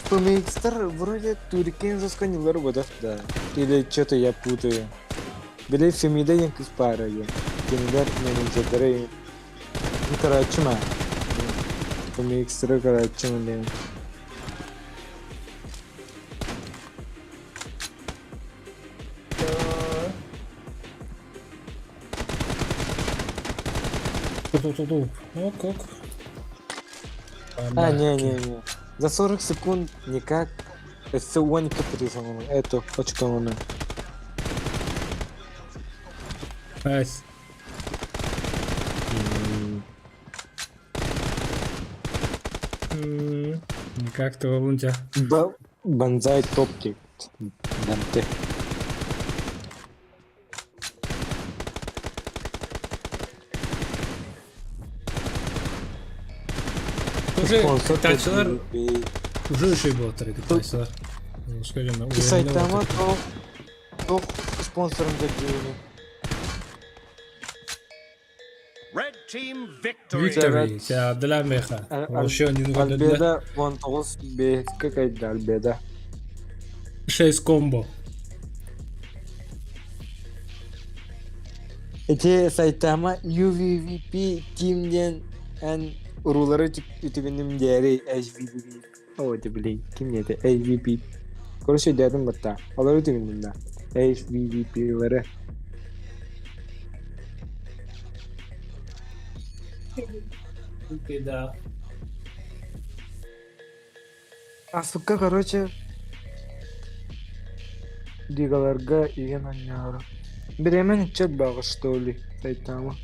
Speaker 2: PMX'тер вроде Турикен засканилар бодах да. Или что-то я путаю. Биле Фемида ең кыз пара ен. Кемилер менеджердері. Ну, короче, ма. PMX'тері, короче, ма.
Speaker 4: Ту-ту-ту-ту. Ок, ок.
Speaker 2: А, не-не-не. За 40 секунд никак. Это он Это очко.
Speaker 4: Найс. Никак то лунтя.
Speaker 2: Банзай топтик. Данте.
Speaker 4: Уже
Speaker 2: Спонсор
Speaker 4: кыттааччылар
Speaker 2: көрдүүр.
Speaker 4: уже үчүгэй буолтар кыттааччылар.
Speaker 2: Сайтама туох туох спонсорун көрдүүнү.
Speaker 6: Red team victory.
Speaker 4: Victory. Чаадылар меха. Вообще один годда.
Speaker 2: Альбеда 19 бэйэскэ кайда Альбеда.
Speaker 4: 6 комбо.
Speaker 2: Ити сайтама UVVP Team диэн эн уруулары үтүгүнүм диэри HVVP. О, это блин, ким диэтэ? HVP. Короче, өйдөөтүм батта. Олору үтүгүннүм да. HVVP-лары.
Speaker 4: Да.
Speaker 2: А сука, короче, Дигаларга игэн анньаара. Бириэмэн ыччат баҕа что ли, сайтама.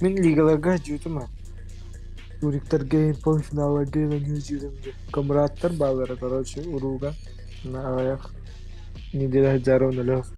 Speaker 2: Мин лигаларга дьүүтүм аа. Туриктарга полуфиналларга эмиэ дьүүтүм дии. Камраттар бааллара, короче, урууга. На аҕыйах неделя дьаара онолоох.